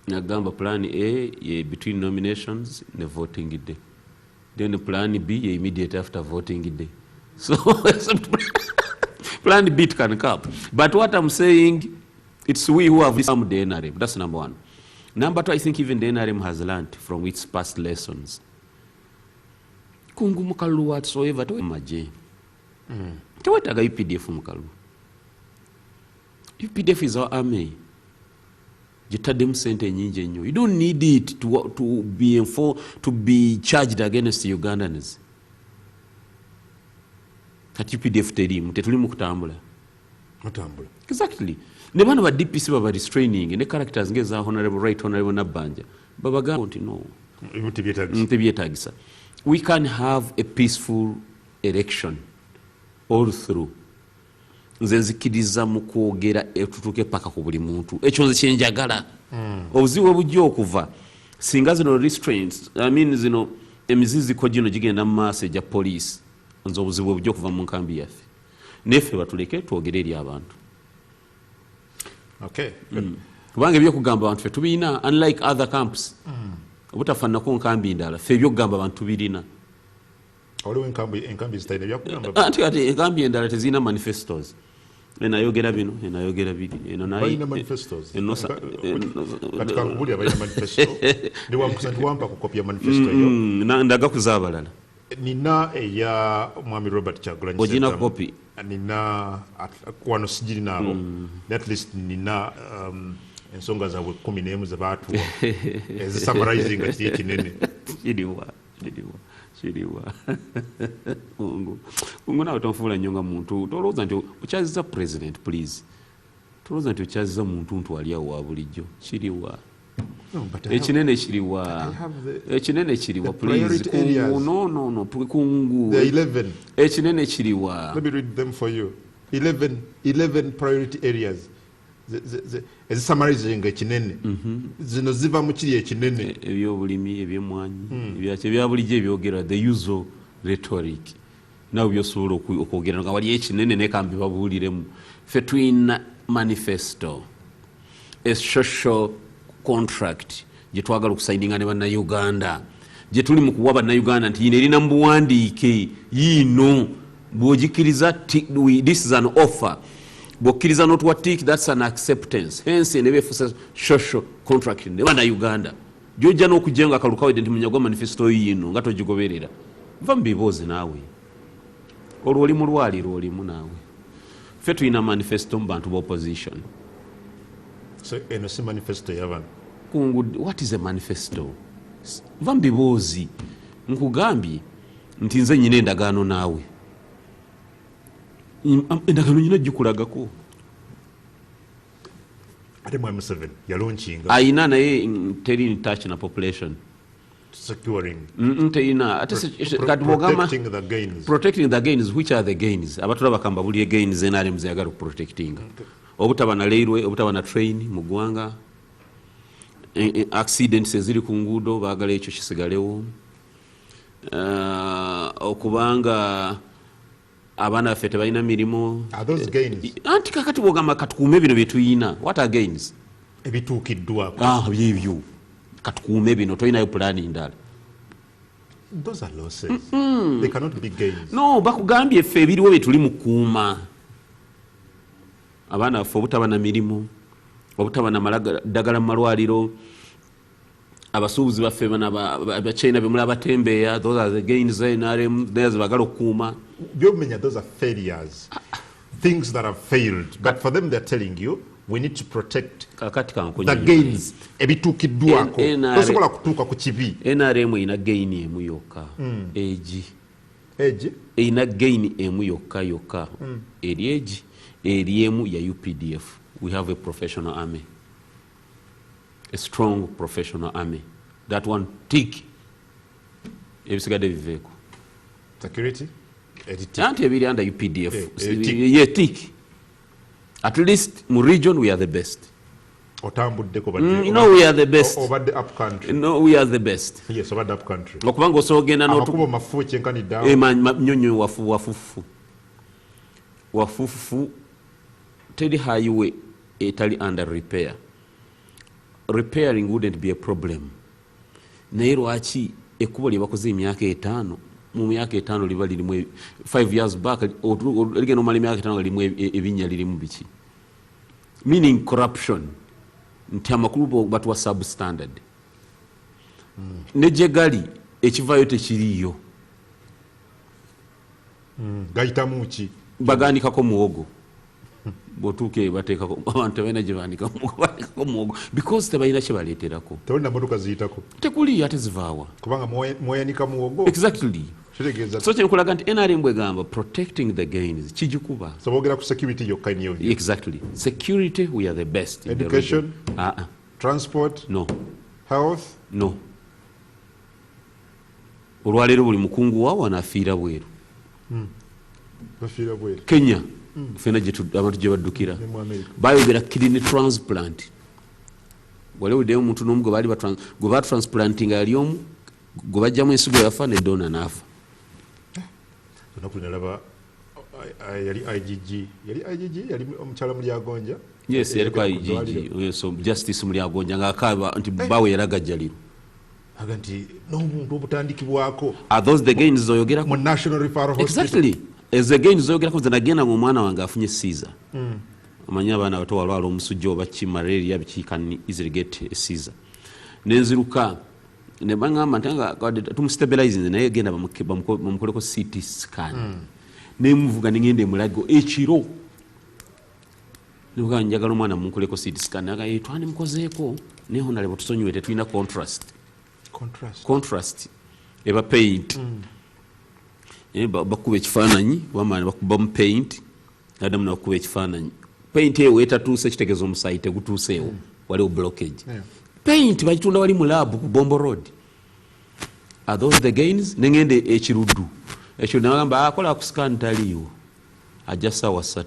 [SPEAKER 3] Nagamba plan A ye between nominations ne voting day. Then plan B ye immediate after voting day. So plan B can come. But what I'm saying, it's we who have disarmed the NRM. That's number one. Number two, I think even the NRM has learned from its past lessons. Kungu mukalu whatsoever to maje. Tewetaaga UPDF mukalu. UPDF is our army. Gitaddemu sente nyingi ennyo. You don't need it to be charged against Ugandans. Kati UPDF teriimu, tetuli mu kutambula.
[SPEAKER 2] Mutambula.
[SPEAKER 3] Exactly. Ne bano ba DPC baba restraining ne characters ng'eza Honorable Right, Honorable Nabbanja. Babagamba nti no.
[SPEAKER 2] Tebyetagisa.
[SPEAKER 3] Tebyetagisa. We can have a peaceful election all through. Nze nzikiriza mu kwogera tutuuke paka ku buli muntu. Ekyo nze kye njagala. Obuzibu bwe bujja okuva singa zino restraints, I mean zino emiziziko gino gigenda mu maaso egya poliisi, nze obuzibu bwe bujja okuva mu nkambi yaffe. Neffe batuleke twogere eri abantu.
[SPEAKER 2] Okay.
[SPEAKER 3] Kubanga ebyokugamba abantu ffe tubirina, unlike other camps. Obutafaananako nkambi ndala, ffe ebyokugamba abantu tubirina.
[SPEAKER 2] Waliwo enkambi zitalina byakugamba.
[SPEAKER 3] Anti kati enkambi endala tezirina manifestos. Enayogera bino, enayogera biri. Eno naye-
[SPEAKER 2] Balina manifestos.
[SPEAKER 3] Eno
[SPEAKER 2] Kati kankubulira balina manifesto. Ndiwampa ku kopi ya manifesto yo.
[SPEAKER 3] Ndaga kuza abalala.
[SPEAKER 2] Nina eya Mwami Robert Kyagulanyi
[SPEAKER 3] Ogina
[SPEAKER 2] Ssentamu.
[SPEAKER 3] kopi?
[SPEAKER 2] Nina wano sigirinaabo. At least nina ensonga zaabwe 11 ze baatuwa ezisummarizinga kiri ekinene.
[SPEAKER 3] Kiriwa, kiriwa, kiriwa. Kungu. Kungu naawe tonfuula nnyo nga muntu. Tolowooza nti okyaziza president, please. Tolowooza nti okyaziza muntu ntu ali awo wa bulijjo. Kiriwa.
[SPEAKER 2] No, but I have,
[SPEAKER 3] Ekinene kiriwa.
[SPEAKER 2] I have the,
[SPEAKER 3] Ekinene kiriwa,
[SPEAKER 2] the
[SPEAKER 3] please.
[SPEAKER 2] priority
[SPEAKER 3] Kungu,
[SPEAKER 2] areas.
[SPEAKER 3] no, kungu.
[SPEAKER 2] The 11.
[SPEAKER 3] Ekinene kiriwa.
[SPEAKER 2] Let me read them for you. 11 priority areas. Ezisummarizinga ekinene. Zino ziva mu kiri ekinene.
[SPEAKER 3] Ebyobulimi, ebyemwanyi, ebyaki, ebya bulijjo ebyogerwa, the usual rhetoric. Nawe byosobola okwogera nga wali ekinene naye kambi babuuliremu. Ffe tulina manifesto, a social contract gye twagala okusayininga ne bannayuganda, gye tuli mu kuwa bannayuganda nti yino erina mu buwandiike, yiino bw'ogikkiriza, this is an offer. Bw'okkiriza n'otuwa tick, that's an acceptance. Hence ne beefusa social contract ne Bannayuganda. Gyojja n'okujja nga akalulu kawedde nti Munyagwa, manifesto yiino nga togigoberera, nva mu biboozi naawe. Olwo oli mu lwaliro, olimu naawe. Ffe tulina manifesto mu bantu b'opposition.
[SPEAKER 2] So eno si manifesto yabano?
[SPEAKER 3] Kungu, what is a manifesto? Va mu biboozi. Nkugambye nti nze nyina endagaano naawe. Endagaano nyina gikulagako.
[SPEAKER 2] Ate mwami Museveni yalaunchinga.
[SPEAKER 3] Ayina, naye teri touch na population.
[SPEAKER 2] Securing
[SPEAKER 3] Terina. Ate kati bwogamba
[SPEAKER 2] protecting the gains.
[SPEAKER 3] Protecting the gains, which are the gains? Abatulaba kamba buli gains NRM zeyagala okuprotectinga: obutaba na railway, obutaba na train mu ggwanga, accidents eziri ku nguudo, baagala ekyo kisigalewo. Okubanga abaana baffe tebalina mirimu.
[SPEAKER 2] Are those gains?
[SPEAKER 3] Anti kakati bwogamba katukuume bino byetuyina, what are gains?
[SPEAKER 2] Ebituukiddwako.
[SPEAKER 3] Ah, byebyo katukuume bino, tolinayo pulaani ndala?
[SPEAKER 2] Those are losses. They cannot be gains.
[SPEAKER 3] No, bakugambye ffe ebiriwo bye tuli mu kuuma: abaana baffe obutaba na mirimu, obutaba na ddagala mu malwaliro, abasuubuzi baffe bano Abachina bemuli abatembeeya. Those are the gains NRM bagala okukuuma.
[SPEAKER 2] Byomenya, those are failures, things that have failed, but for them they're telling you we need to protect
[SPEAKER 3] Kakati
[SPEAKER 2] the
[SPEAKER 3] kankunyonyola.
[SPEAKER 2] gains, ebituukiddwako. Tosobola kutuuka ku kibi.
[SPEAKER 3] NRM erina gain emu yokka, egi.
[SPEAKER 2] Egi.
[SPEAKER 3] Erina gain emu yokka yokka, eri egi, eri emu ya UPDF. We have a professional army, a strong professional army. That one tick, ebisigadde biveeko.
[SPEAKER 2] Security eri tick.
[SPEAKER 3] Anti ebiri under UPDF.
[SPEAKER 2] Tick.
[SPEAKER 3] Ye tick. At least mu region we are the best.
[SPEAKER 2] Otambuddeko.
[SPEAKER 3] No, we are the best.
[SPEAKER 2] Obadde up country.
[SPEAKER 3] No, we are the best.
[SPEAKER 2] Yes, obadde up country.
[SPEAKER 3] Okubanga osobola ogenda
[SPEAKER 2] Amakubo mafu kyenkanidde awo.
[SPEAKER 3] Nyonyo wafu, wafufu, wafufu. Teri highway etali under repair. Repairing wouldn't be a problem, naye lwaki ekkubo lye bakoze emyaka 5, mu myaka 5 liba lirimu 5 years back, ligenda omala emyaka 5 nga lirimu ebinnya, lirimu biki? Meaning corruption, nti amakulu batuwa substandard. Ne gye gali ekivaayo tekiriiyo.
[SPEAKER 2] Gayitamu ki?
[SPEAKER 3] Baganikako muwogo. Bwotuuka eyo bateekako, abantu tebalina gye banika, banikako muwogo because tebalina kye baleeterako.
[SPEAKER 2] Tewali na motoka ziyitako.
[SPEAKER 3] Tekuli, ate zivaawa?
[SPEAKER 2] Kubanga mweyanika muwogo.
[SPEAKER 3] Exactly.
[SPEAKER 2] Kitegeeza
[SPEAKER 3] So kyenkulaga nti NRM bwegamba protecting the gains, kigikuba.
[SPEAKER 2] So boogera ku security yokka niyo?
[SPEAKER 3] Exactly. Security, we are the best in the
[SPEAKER 2] Education?
[SPEAKER 3] region. Ah, ah.
[SPEAKER 2] Transport?
[SPEAKER 3] No.
[SPEAKER 2] Health?
[SPEAKER 3] No. Olwaleero buli mukungu wa wano afiira bweru.
[SPEAKER 2] Bafiira bweru.
[SPEAKER 3] Kenya fena abantu gye baddukira.
[SPEAKER 2] Ne mu America.
[SPEAKER 3] Bayogera kidney transplant. Wali owuliddeyo omuntu n'omu gwe baali gwe batransplantinga yali omu, gwe bajjamu ensigo yafa ne donor n'afa?
[SPEAKER 2] Olunaku nalaba yali IGG, yali IGG, yali omukyala Mulyagonja.
[SPEAKER 3] Yes, yaliko.
[SPEAKER 2] Yagenda ku ddwaliro.
[SPEAKER 3] IGG. Yes, so Justice Mulyagonja ng'akaaba nti bawe yaragajjalirwa.
[SPEAKER 2] Aga nti n'obuntu obutandikibwako.
[SPEAKER 3] Are those the gains zoyogerako?
[SPEAKER 2] Mu National Referral Hospital.
[SPEAKER 3] Exactly, ezo gains zoyogerako. Nze nagenda nga omwana wange afunye seizure. Omanyi abaana bato walwala omusujja oba ki, malaria biki, can easily get a seizure. Nenziruka ne baŋŋamba nti nga tumustabilize, naye genda bamukoleko CT scan. Nemuvuga nengenda emulago ekiro, nebuga njagala omwana munkoleko CT scan. Aga, "Twanimukozeeko, naye honalebo tusonyiwe, tetulina contrast."
[SPEAKER 2] Contrast?
[SPEAKER 3] Contrast eba paint. Bakuba ekifaananyi, bamala bakubamu paint, addamu nabakuba ekifaananyi. Paint eyo wetatuuse kitegeeza omusaayi tegutuuseewo, waliwo blockage. Paint bagitunda wali mu lab ku Bombo Road. Are those the gains? Nengende ekiruddu ekyo nagamba akola ku scan taliiwo, ajja saawa 3.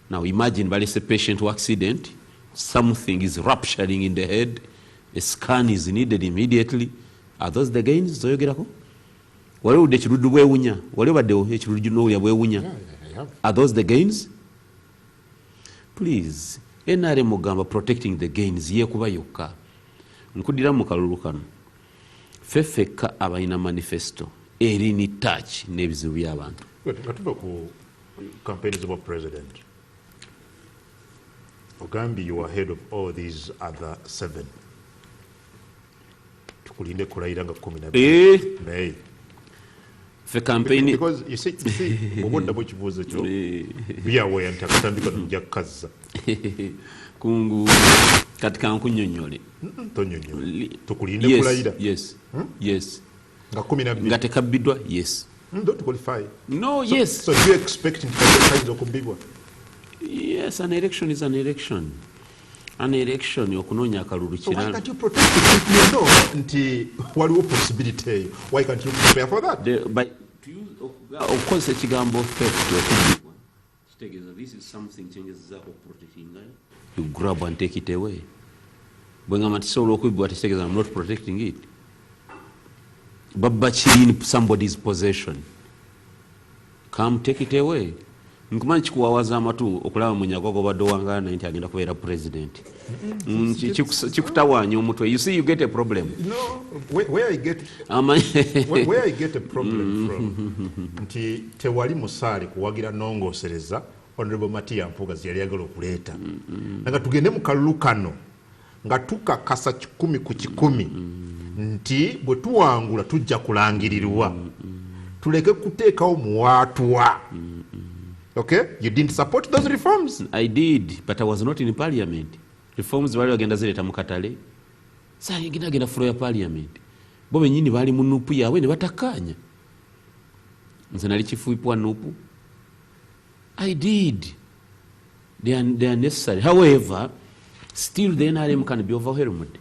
[SPEAKER 3] Now imagine balese patient who accident, something is rupturing in the head, a scan is needed immediately. Are those the gains zoyogerako? Wali owulidde ekiruddu bwewunya? Wali obaddewo ekiruddu nowulya bwewunya?
[SPEAKER 2] Yeah, I have.
[SPEAKER 3] Are those the gains? Please, NRM ogamba protecting the gains, yekuba yokka. Nkuddira mu kalulu kano, ffe ffekka abalina manifesto eri in touch n'ebizibu by'abantu.
[SPEAKER 2] Good. Nga tuva ku campaign z'obwa president. Ogambye you are head of all these other 7. Tukulinde kulayira nga 12 May.
[SPEAKER 3] Fe campaign,
[SPEAKER 2] because you see bw'odda mu kibuuzo kyo be aware nti akatandika nojja kukazza.
[SPEAKER 3] Kungu kati kankunnyonnyole.
[SPEAKER 2] Tonnyonnyole. Tukulinde kulayira.
[SPEAKER 3] Yes. Yes.
[SPEAKER 2] Nga 12.
[SPEAKER 3] Nga tekabbiddwa. Yes.
[SPEAKER 2] Don't qualify.
[SPEAKER 3] No,
[SPEAKER 2] so,
[SPEAKER 3] yes.
[SPEAKER 2] So do you expect nti kayinza okubbibwa?
[SPEAKER 3] Yes, an election is an election. An election okunoonya akalulu
[SPEAKER 2] So why
[SPEAKER 3] kirala.
[SPEAKER 2] can't you protect it if you know nti waliwo possibility eyo? Why can't you prepare for that?
[SPEAKER 3] Okukozesa ekigambo theft, okubbibwa, kitegeeza this is something kyengezezaako okuprotectinga. You grab and take it away. Bwe ngamba nti kisobola okubbibwa, tekitegeeza I'm not protecting it. Babba kiri in somebody's possession, come take it away. Nkumanyi kikuwawaza amatu okulaba Munyagwa gw'obadde owangaala naye nti agenda kubeera president. Kikutawaanya omutwe. You see, you get a problem.
[SPEAKER 2] No, where I get where I get a problem from nti tewali musaale kuwagira nongosereza Honorable Matia Mpuuga ze yali ayagala okuleeta, nga tugende mu kalulu kano nga tukakasa 100% nti bwe tuwangula tujja kulangirirwa, tuleke kuteekawo muwaatwa. Okay, you didn't support those reforms.
[SPEAKER 3] I did, but I was not in parliament. Reforms bali bagenda zireeta mu katale, saagenda genda floor ya parliament. Bo bennyini baali mu NUP yaabwe ne batakkaanya. Nze nali chief whip wa NUP. I did. They are necessary. However, still the NRM can be overwhelmed.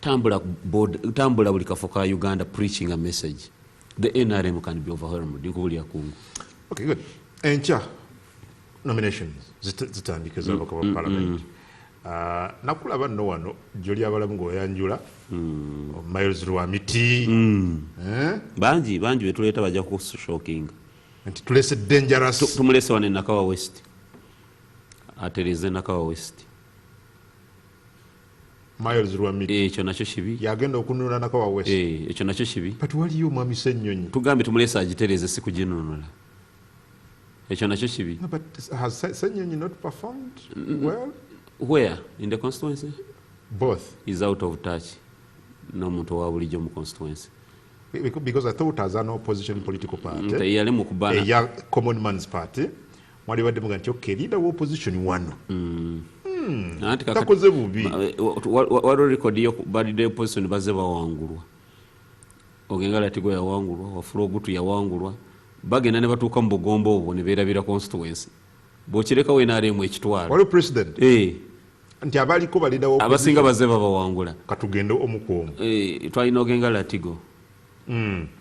[SPEAKER 3] Tambula board, tambula buli kafo ka Uganda preaching a message. The NRM can be overwhelmed. Nkubulya kungu.
[SPEAKER 2] Okay, good. Enkya nominations zitandika ez'ababaka ba parliament. Nakulaba nno wano gyoli abalamu ng'oyanjula Miles Rwamiti. Eh?
[SPEAKER 3] Bangi bangi betuleeta bajja kushockinga.
[SPEAKER 2] Nti tulese dangerous.
[SPEAKER 3] Tumulese wano e Nakawa West, atereze Nakawa West.
[SPEAKER 2] Miles Rwamiti.
[SPEAKER 3] Ekyo nakyo kibi.
[SPEAKER 2] Yagenda okununula Nakawa West.
[SPEAKER 3] Ekyo nakyo kibi.
[SPEAKER 2] But waliyo omwami Ssennyonyi.
[SPEAKER 3] Tugambye tumulese agitereze, si kuginunula. Ekyo nakyo kibi.
[SPEAKER 2] No, but has Ssennyonyi not performed well?
[SPEAKER 3] Where in the constituency?
[SPEAKER 2] Both.
[SPEAKER 3] Is out of touch n'omuntu owa bulijjo mu constituency.
[SPEAKER 2] Because I thought as an opposition political party,
[SPEAKER 3] Yali mu kubana.
[SPEAKER 2] Eya Common Man's Party, mwali badde muga nti okay, leader wa opposition wano
[SPEAKER 3] Anti
[SPEAKER 2] takoze bubi.
[SPEAKER 3] Waliwo record yo balidde opposition bazze bawangulwa. Ogenga Latigo yawangulwa, Wafula Ogutu yawangulwa. Bagenda ne batuuka mu bugombo obwo ne beerabira constituency. Bw'okirekawo NRM ekitwala.
[SPEAKER 2] Waliwo president nti abaliko ba leader wa
[SPEAKER 3] Abasinga
[SPEAKER 2] opposition,
[SPEAKER 3] bazze babawangula.
[SPEAKER 2] Katugende omu ku omu.
[SPEAKER 3] Twalina Ogenga Latigo,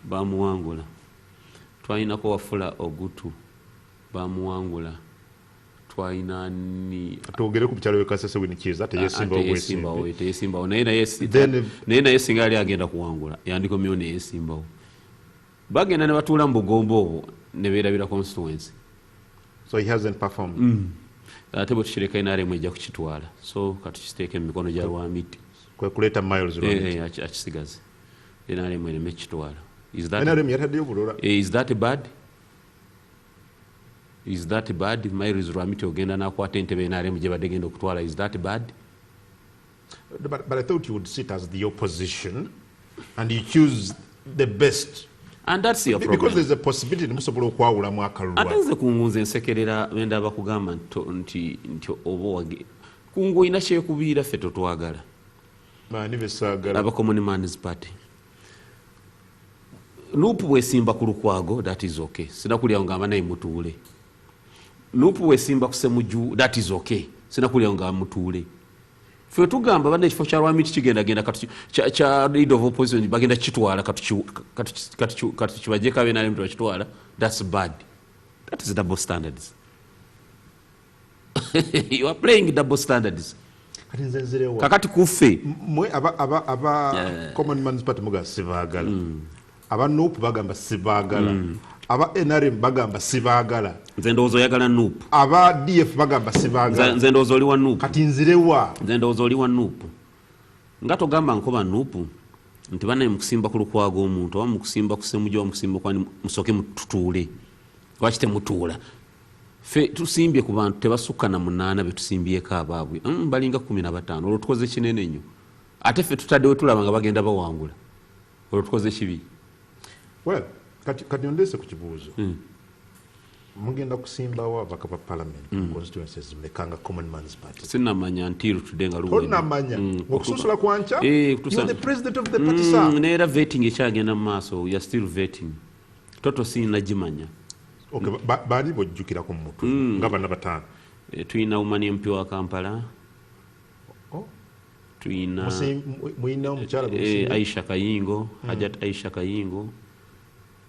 [SPEAKER 3] bamuwangula. Twalinako Wafula Ogutu, bamuwangula. Twalina ni
[SPEAKER 2] Twogere ku mukyalo w'e Kasese, Winnie Kiiza, teyesimbawo
[SPEAKER 3] Teyesimbawo.
[SPEAKER 2] bwesimbi.
[SPEAKER 3] Teyesimbawo, naye naye naye naye singa yali agenda kuwangula yandikomyewo neyesimbawo. Bagenda ne batuula mu bugombo obwo ne beerabira constituency.
[SPEAKER 2] So he hasn't performed.
[SPEAKER 3] Ate bwe tukireka NRM ejja kukitwala, so katukiteeke mu mikono gya Rwamiti.
[SPEAKER 2] Kwe kuleeta Miles Rwamiti.
[SPEAKER 3] Akisigaze, NRM ereme kukitwala. Is that,
[SPEAKER 2] NRM yataddeyo Bulola.
[SPEAKER 3] Is that bad? Is that bad? Miles Rwamiti ogenda n'akwata entebe NRM gye badde genda okutwala. Is that bad?
[SPEAKER 2] But I thought you would sit as the opposition and you choose the best.
[SPEAKER 3] And that's your
[SPEAKER 2] Because
[SPEAKER 3] problem.
[SPEAKER 2] there's a possibility musobola okwawulamu akalulu.
[SPEAKER 3] Ate nze kungu nze nsekerera bendaba kugamba nti oba wage kungu olina kyekubiira, ffe totwagala.
[SPEAKER 2] Baani besaagala?
[SPEAKER 3] Aba Common Man's Party. NUP bwesimba ku Lukwago, that is okay, sinakulyawo ngamba naye mutuule. NUP bwesimba ku Semuju, that is okay, sinakulyawo nga mutuule. Ffe tugamba banna ekifo kya Rwamiti kigendagenda kya leader of opposition bagenda kukitwala, katukibajeko abenalemu tebakitwala. That's bad. That is double standards. You are playing double standards.
[SPEAKER 2] Kati nze nzirewa.
[SPEAKER 3] Kakati kuffe
[SPEAKER 2] Mwe aba Common Man's Party mugamba sibaagala, aba NUP bagamba sibaagala, aba NRM bagamba sibaagala.
[SPEAKER 3] Nze ndowooza oyagala NUP.
[SPEAKER 2] Aba DF bagamba sibaagala.
[SPEAKER 3] Nze ndowooza oli wa NUP.
[SPEAKER 2] Kati nzirewa?
[SPEAKER 3] Nze ndowooza oli wa NUP, nga togamba nkoba NUP nti banaye mukusimba ku Lukwago omuntu oba mukusimba ku Semuju oba mukusimba kwani, musooke mututuule. Lwaki temutuula? Ffe tusimbye ku bantu tebasukka na 8 betusimbyeko abaabwe, balinga 15. Olwo tukoze kinene nnyo, ate ffe tutaddewo tulaba nga bagenda bawangula, olwo tukoze kibi.
[SPEAKER 2] Well, kati ondeese ku kibuuzo. Mugenda kusimbawo ababaka ba parliament mu constituencies mmeka nga Common Man's Party?
[SPEAKER 3] Sinnamanya ntiru tudde nga luwedde.
[SPEAKER 2] Tonnamanya? Okusunsula kwanca?
[SPEAKER 3] Eh,
[SPEAKER 2] You are the president of the party, sir.
[SPEAKER 3] Neera vetting ekyagenda mu maaso, we are still vetting. Toto sinnagimanya.
[SPEAKER 2] Okay, baani bojjukirako mu mutwe nga bana 5?
[SPEAKER 3] Tulina woman MP wa Kampala.
[SPEAKER 2] Oh.
[SPEAKER 3] Tulina
[SPEAKER 2] Muyina omukyala gwe musimbye?
[SPEAKER 3] Aisha Kayingo, Hajat Aisha Kayingo.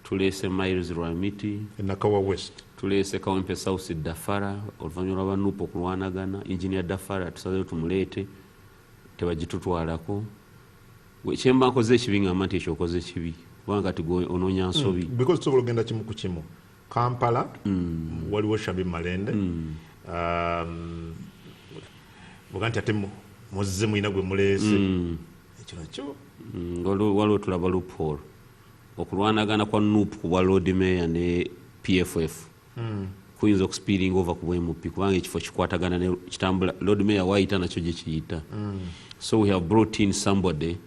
[SPEAKER 3] Tuleese Miles Rwamiti.
[SPEAKER 2] Nakawa West.
[SPEAKER 3] Tuleese Kawempe South Dafara, oluvannyuma lwa Nup okulwanagana, Engineer Dafara tusazeewo tumuleete, tebagitutwalako. Kyemba nkoze ekibi ngamba nti ekyo okoze kibi, kubanga kati gwe onoonya nsobi.
[SPEAKER 2] Because tusobola okugenda kimu ku kimu. Kampala, waliwo Shamim Malende. Muga nti ate muzze mulina gwe muleese. Ekyo nakyo.
[SPEAKER 3] Waliwo tulaba loophole. Okulwanagana kwa Nup ku bwa Lord Mayor ne PFF. Kuyinza okuspilling over ku bwa MP, kubanga ekifo kikwatagana ne kitambula. Lord Mayor waayita nakyo gye kiyita. So we have brought in somebody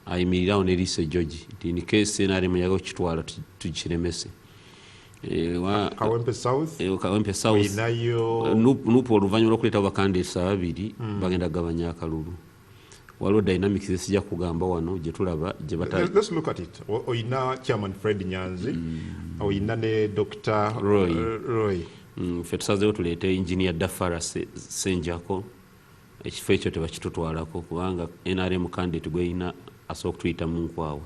[SPEAKER 3] ayimirirawo ne Lise George nti in case NRM yaga okukitwala tukiremese.
[SPEAKER 2] Kawempe South.
[SPEAKER 3] Kawempe South.
[SPEAKER 2] Oyinayo
[SPEAKER 3] Nup oluvannyuma lw'okuleetawo bakandidates ababiri, bagenda kugabanya akalulu. Waliwo dynamics ezijja kugamba wano gye tulaba gye bata-
[SPEAKER 2] Let's look at it. Oyina Chairman Fred Nyanzi, oyina ne Dr.
[SPEAKER 3] Roy.
[SPEAKER 2] Roy.
[SPEAKER 3] Ffe tusazeewo tuleete Engineer Dafara Senjako. Ekifo ekyo tebakitutwalako kubanga NRM candidate gweyina asobola okutuyita mu nkwawa.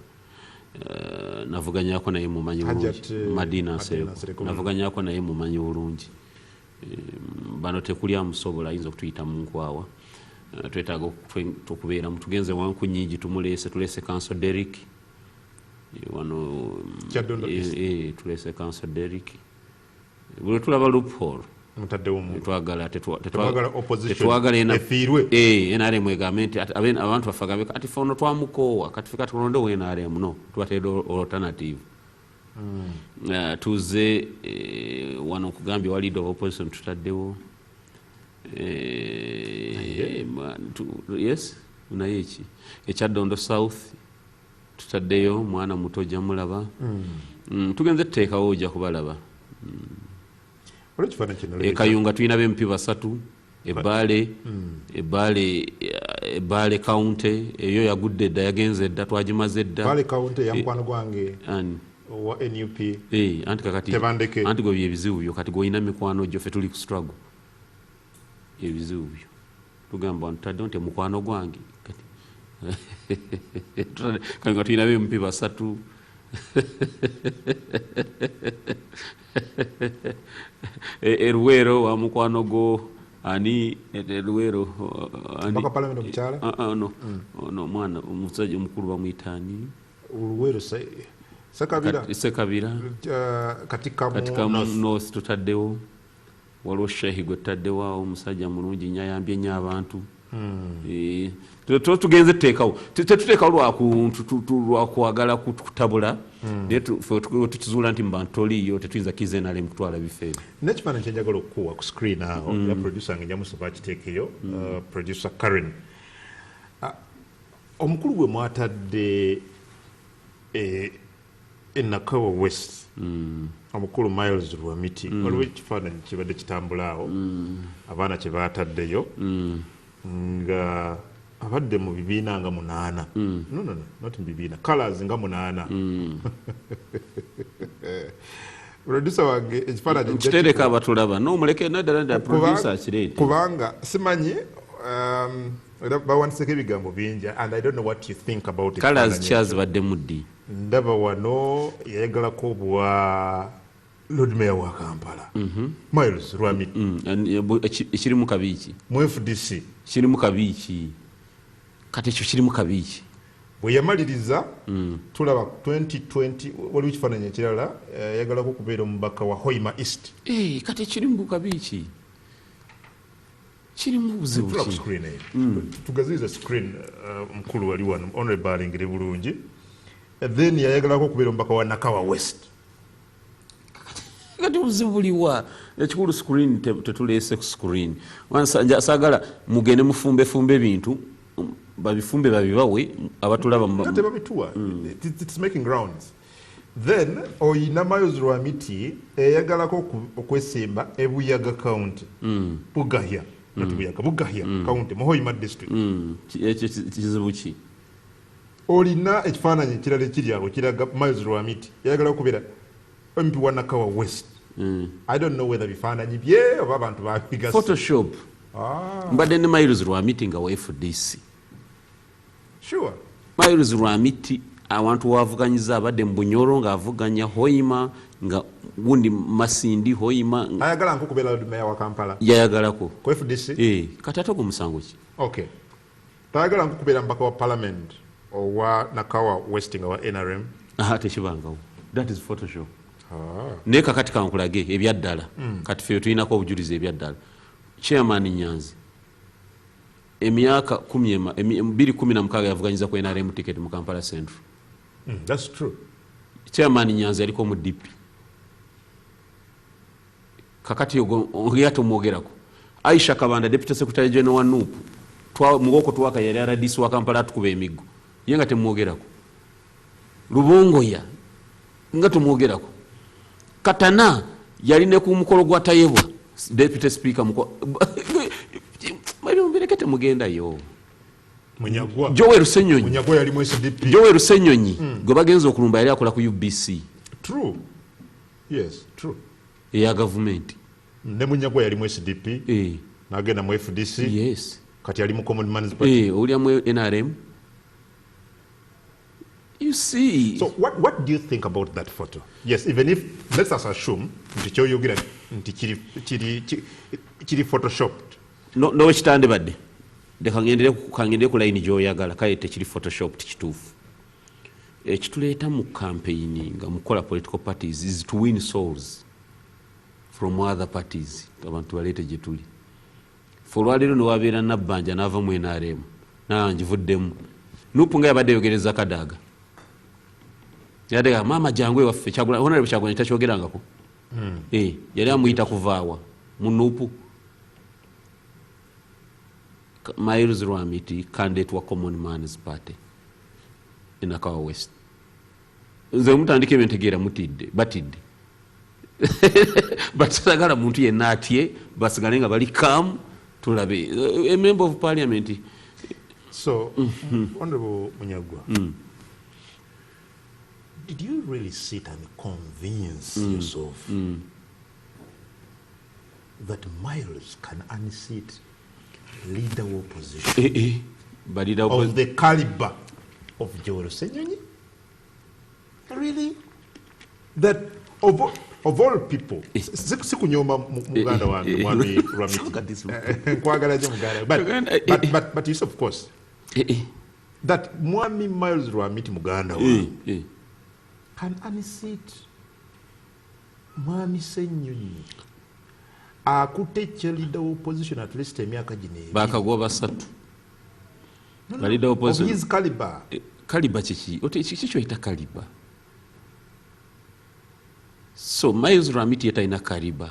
[SPEAKER 3] Navuganyako naye mumanyi bulungi.
[SPEAKER 2] Hajat,
[SPEAKER 3] Madina
[SPEAKER 2] Madina
[SPEAKER 3] Nsereko.
[SPEAKER 2] Nsereko.
[SPEAKER 3] Navuganyako naye mumanyi bulungi. Bano tekuli amusobola, ayinza okutuyita mu nkwawa. Twetaaga okubeera mu tugenze wanku nnyingi, tumuleese, tuleese Council Derrick. Wano,
[SPEAKER 2] Kyaddondo East.
[SPEAKER 3] Tuleese Council Derrick. Bwe tulaba loophole,
[SPEAKER 2] Mutaddewo omuntu. Tetwagala opposition
[SPEAKER 3] tetwagala
[SPEAKER 2] efiirwe.
[SPEAKER 3] NRM egambe nti abantu baffe agambe kati ffe ono twamukoowa, kati ffe kati tulondewo NRM, no, tubateedde alternative. Tuze wano nkugambye wa leader of opposition tutaddewo. Yes, naye ki? Ekyaddondo South tutaddeyo mwana muto ojja mulaba. Tugenze tuteekawo ojja kubalaba.
[SPEAKER 2] Waliwo ekifaananyi kino
[SPEAKER 3] Kayunga tulina be MP 3, Ebbaale County eyo yagudde dda, yagenze dda, twagimaze dda.
[SPEAKER 2] Ebbaale County ya mukwano gwange
[SPEAKER 3] Ani?
[SPEAKER 2] owa NUP.
[SPEAKER 3] Anti kakati
[SPEAKER 2] Tebandeke.
[SPEAKER 3] Anti gwe bye bizibu byo, kati gw'olina mikwano gyo, ffe tuli ku struggle. Ebizibu byo. Tugamba nti tutaddewo nti mukwano gwange. Kati Kayunga tulina be MP 3. Erwero wa mukwano gwo ani? Erwero, ani?
[SPEAKER 2] Baka parliament omukyala?
[SPEAKER 3] No. No, mwana omusajja omukulu bamuyita ani?
[SPEAKER 2] Luweero Sekabira.
[SPEAKER 3] Sekabira.
[SPEAKER 2] Katikamu
[SPEAKER 3] Katikamu
[SPEAKER 2] North.
[SPEAKER 3] North tutaddewo. Waliwo Shehi gwe tutaddewo awo, omusajja mulungi nnyo, ayambye nnyo abantu. Tugenze tuteekawo. Tetuteekawo lwa kwagala kutabula. Naye ffe tukizuula nti mu bantu toliiyo, tetuyinza kkiriza NRM kutwala bifo ebyo.
[SPEAKER 2] N'ekifaananyi kye njagala okukuwa ku screen awo, era producer wange nja musaba akiteekeyo, producer Karen. Omukulu gwe mwatadde, e Nakawa West, omukulu Miles Rwamiti, waliwo ekifaananyi kibadde kitambula awo, abaana kye baataddeyo, nga abadde mu bibiina nga 8. No, no, no, not mu bibiina, colours nga 8. Producer wange ekifaananyi nja
[SPEAKER 3] Nkitereka
[SPEAKER 2] kikuwa.
[SPEAKER 3] abatulaba. No, muleke nadda, nadda, producer akireete.
[SPEAKER 2] Kubanga simanyi, era bawandiseeko ebigambo bingi and I don't know what you think about it.
[SPEAKER 3] Colours
[SPEAKER 2] Ekifaananyi
[SPEAKER 3] kyazibadde mu ddi?
[SPEAKER 2] Ndaba wano yayagalako obwa Lord Mayor wa Kampala. Miles Rwamiti.
[SPEAKER 3] Ekirimu kabi ki?
[SPEAKER 2] Mu FDC.
[SPEAKER 3] Kirimu kabi ki? Kati ekyo kirimu kabi ki?
[SPEAKER 2] Bwe yamaliriza, tulaba 2020, waliwo ekifaananyi ekirala, yayagalako okubeera omubaka wa Hoima East.
[SPEAKER 3] Kati ekirimu kabi ki? Kirimu buzibu
[SPEAKER 2] Tula ku
[SPEAKER 3] ki?
[SPEAKER 2] screen eyo. Tugaziyize screen, mukulu wali wano, Honorable alengere bulungi. Then yayagalako okubeera omubaka wa Nakawa West.
[SPEAKER 3] Kati obuzibu buliwa? Ekikulu screen tetuleese ku screen. Saagala mugende mufumbefumbe ebintu, babifumbe babibawe abatulaba.
[SPEAKER 2] Tebabituwa. It's making rounds. Then oyina Miles Rwamiti eyagalako okwesimba eBuyaga County. Bugahya. Not Buyaga, Bugahya County, Muhoima District.
[SPEAKER 3] Ekyo kizibu ki?
[SPEAKER 2] Olina ekifaananyi ekirala ekiri awo kiraga Miles Rwamiti yayagala okubeera MP wa Nakawa West. I don't know whether bifaananyi bye oba abantu babigasa.
[SPEAKER 3] Photoshop. Mbadde ne Miles Rwamiti nga wa FDC.
[SPEAKER 2] Sure.
[SPEAKER 3] Miles Rwamiti awantu wavuganyiza abadde mu Bunyoro ng'avuganya Hoima nga gundi Masindi Hoima.
[SPEAKER 2] Ayagala nko kubeera meya wa Kampala.
[SPEAKER 3] Yayagalako.
[SPEAKER 2] Ku FDC?
[SPEAKER 3] Kati ate ogwo musango ki?
[SPEAKER 2] Okay. Tayagala nko kubeera mubaka wa parliament owa Nakawa West nga wa NRM.
[SPEAKER 3] Aha, tekibangawo. That is Photoshop. Naye kakati kankulage ebyaddala. Kati ffe tulinako obujulizi ebyaddala. Chairman Nyanzi emyaka 2016 yavuganyiza ku NRM ticket mu Kampala Central.
[SPEAKER 2] That's true.
[SPEAKER 3] Chairman Nyanzi yaliko mu DP. Kakati ogwo tomwogerako. Aisha Kabanda, Deputy Secretary General wa NUP, mugoko twaka yali RDC wa Kampala atukuba emiggo. Ye nga temwogerako. Lubongoya nga tumwogerako. Katana yali ne ku mukolo gwa Tayebwa, Deputy Speaker mbireke temugendayo.
[SPEAKER 2] Munyagwa.
[SPEAKER 3] Joel Ssenyonyi.
[SPEAKER 2] Munyagwa yali mu SDP.
[SPEAKER 3] Joel Ssenyonyi gwe bagenze okulumba yali akola ku UBC.
[SPEAKER 2] True. Yes, true.
[SPEAKER 3] Eya gavumenti.
[SPEAKER 2] Ne Munyagwa yali mu SDP. N'agenda mu FDC.
[SPEAKER 3] Yes.
[SPEAKER 2] Kati yali mu Common Man's Party.
[SPEAKER 3] Oli mu NRM. You see.
[SPEAKER 2] So what do you think about that photo? Yes, even if, let's us assume nti kyoyogera nti kiri photoshopped.
[SPEAKER 3] No, no, ekitandibadde. Leka ngendere ku line gy'oyagala, kale tekiri photoshopped kituufu. Ekituleeta mu campaign nga mukola political parties is to win souls from other parties. Abantu baleete gye tuli. Fe olwaleero ne wabeera Nabbanja n'ava mu NRM, naye ngivuddemu. NUP nga yabadde eyogereza Kadaga. Yadde maama jangu ewaffe, Honorable Kyagulanyi takyogerangako. Yali amuyita kuvaawa mu NUP. Miles Rwamiti candidate wa Common Man's Party in Nakawa West. Nze mutandika ebyo ntegeera mutidde, batidde. But sagala muntu yenna atye, basigale nga bali calm, tulabe. A member of parliament.
[SPEAKER 2] So, Honorable Munyagwa, did you really sit and convince yourself that Miles can unseat leader of opposition
[SPEAKER 3] But leader
[SPEAKER 2] of the caliber of Joel Ssenyonyi? Really? That of all people, sikunyoma muganda wange, mwami Rwamiti.
[SPEAKER 3] Look at this one.
[SPEAKER 2] Nkwagala nnyo muganda. But yes, of course, that mwami Miles Rwamiti muganda wange can unseat mwami Ssenyonyi akutte kye leader of opposition at least emyaka gino ebiri.
[SPEAKER 3] Bakagwa basatu.
[SPEAKER 2] No,
[SPEAKER 3] Ba leader of
[SPEAKER 2] of
[SPEAKER 3] opposition.
[SPEAKER 2] his caliber.
[SPEAKER 3] Caliber kiki? Ote kiki kyoyita caliber? So Miles Rwamiti talina caliber.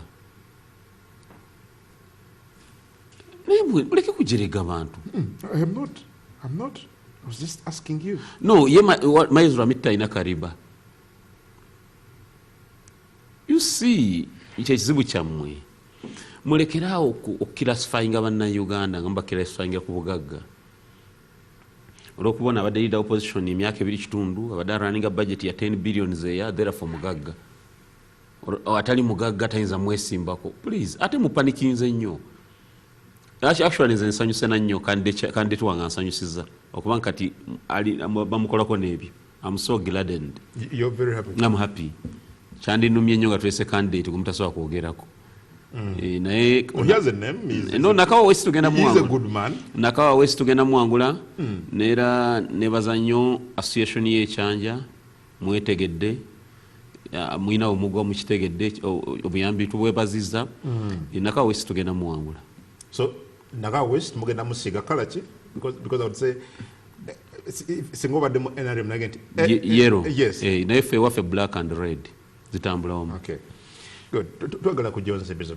[SPEAKER 3] Naye muleke kujerega bantu.
[SPEAKER 2] I am not. I'm not. I was just asking you.
[SPEAKER 3] No, ye Miles Rwamiti talina caliber. You see, ekyo ekizibu kyammwe. Mulekeraawo okuclassifyinga bannayuganda nga mubaclassifyinga ku bugagga. Olwokubona abadde leader opposition emyaka 2.5, abadde running budget ya 10 billion eya, therefore mugagga. Atali mugagga tayinza mwesimbako. Please, ate mupanikinze nnyo. Actually nze nsanyuse na nnyo, candidate wange ansanyusiza. Okuba kati bamukolako n'ebyo. I'm so gladdened.
[SPEAKER 2] You're very happy.
[SPEAKER 3] I'm happy. Kyandinumye nnyo nga twese candidate gwe mutasobola kwogerako. Naye
[SPEAKER 2] Oh, he has a name.
[SPEAKER 3] No, Nakawa West tugenda
[SPEAKER 2] He's a
[SPEAKER 3] muwangula.
[SPEAKER 2] good man.
[SPEAKER 3] Nakawa West tugenda muwangula. Neera nebaza nnyo association y'Ekyanja, mwetegedde. Mwina omugwa mukitegedde, obuyambi tubwebazizza. Nakawa West tugenda muwangula.
[SPEAKER 2] So Nakawa West mugenda musiga kala ki? Because I would say singa obadde mu NRM nage nti,
[SPEAKER 3] Yellow.
[SPEAKER 2] Yes.
[SPEAKER 3] Naye ffe ewaffe black and red zitambula wamu.
[SPEAKER 2] Okay. Good. Twagala kujja nsembezo.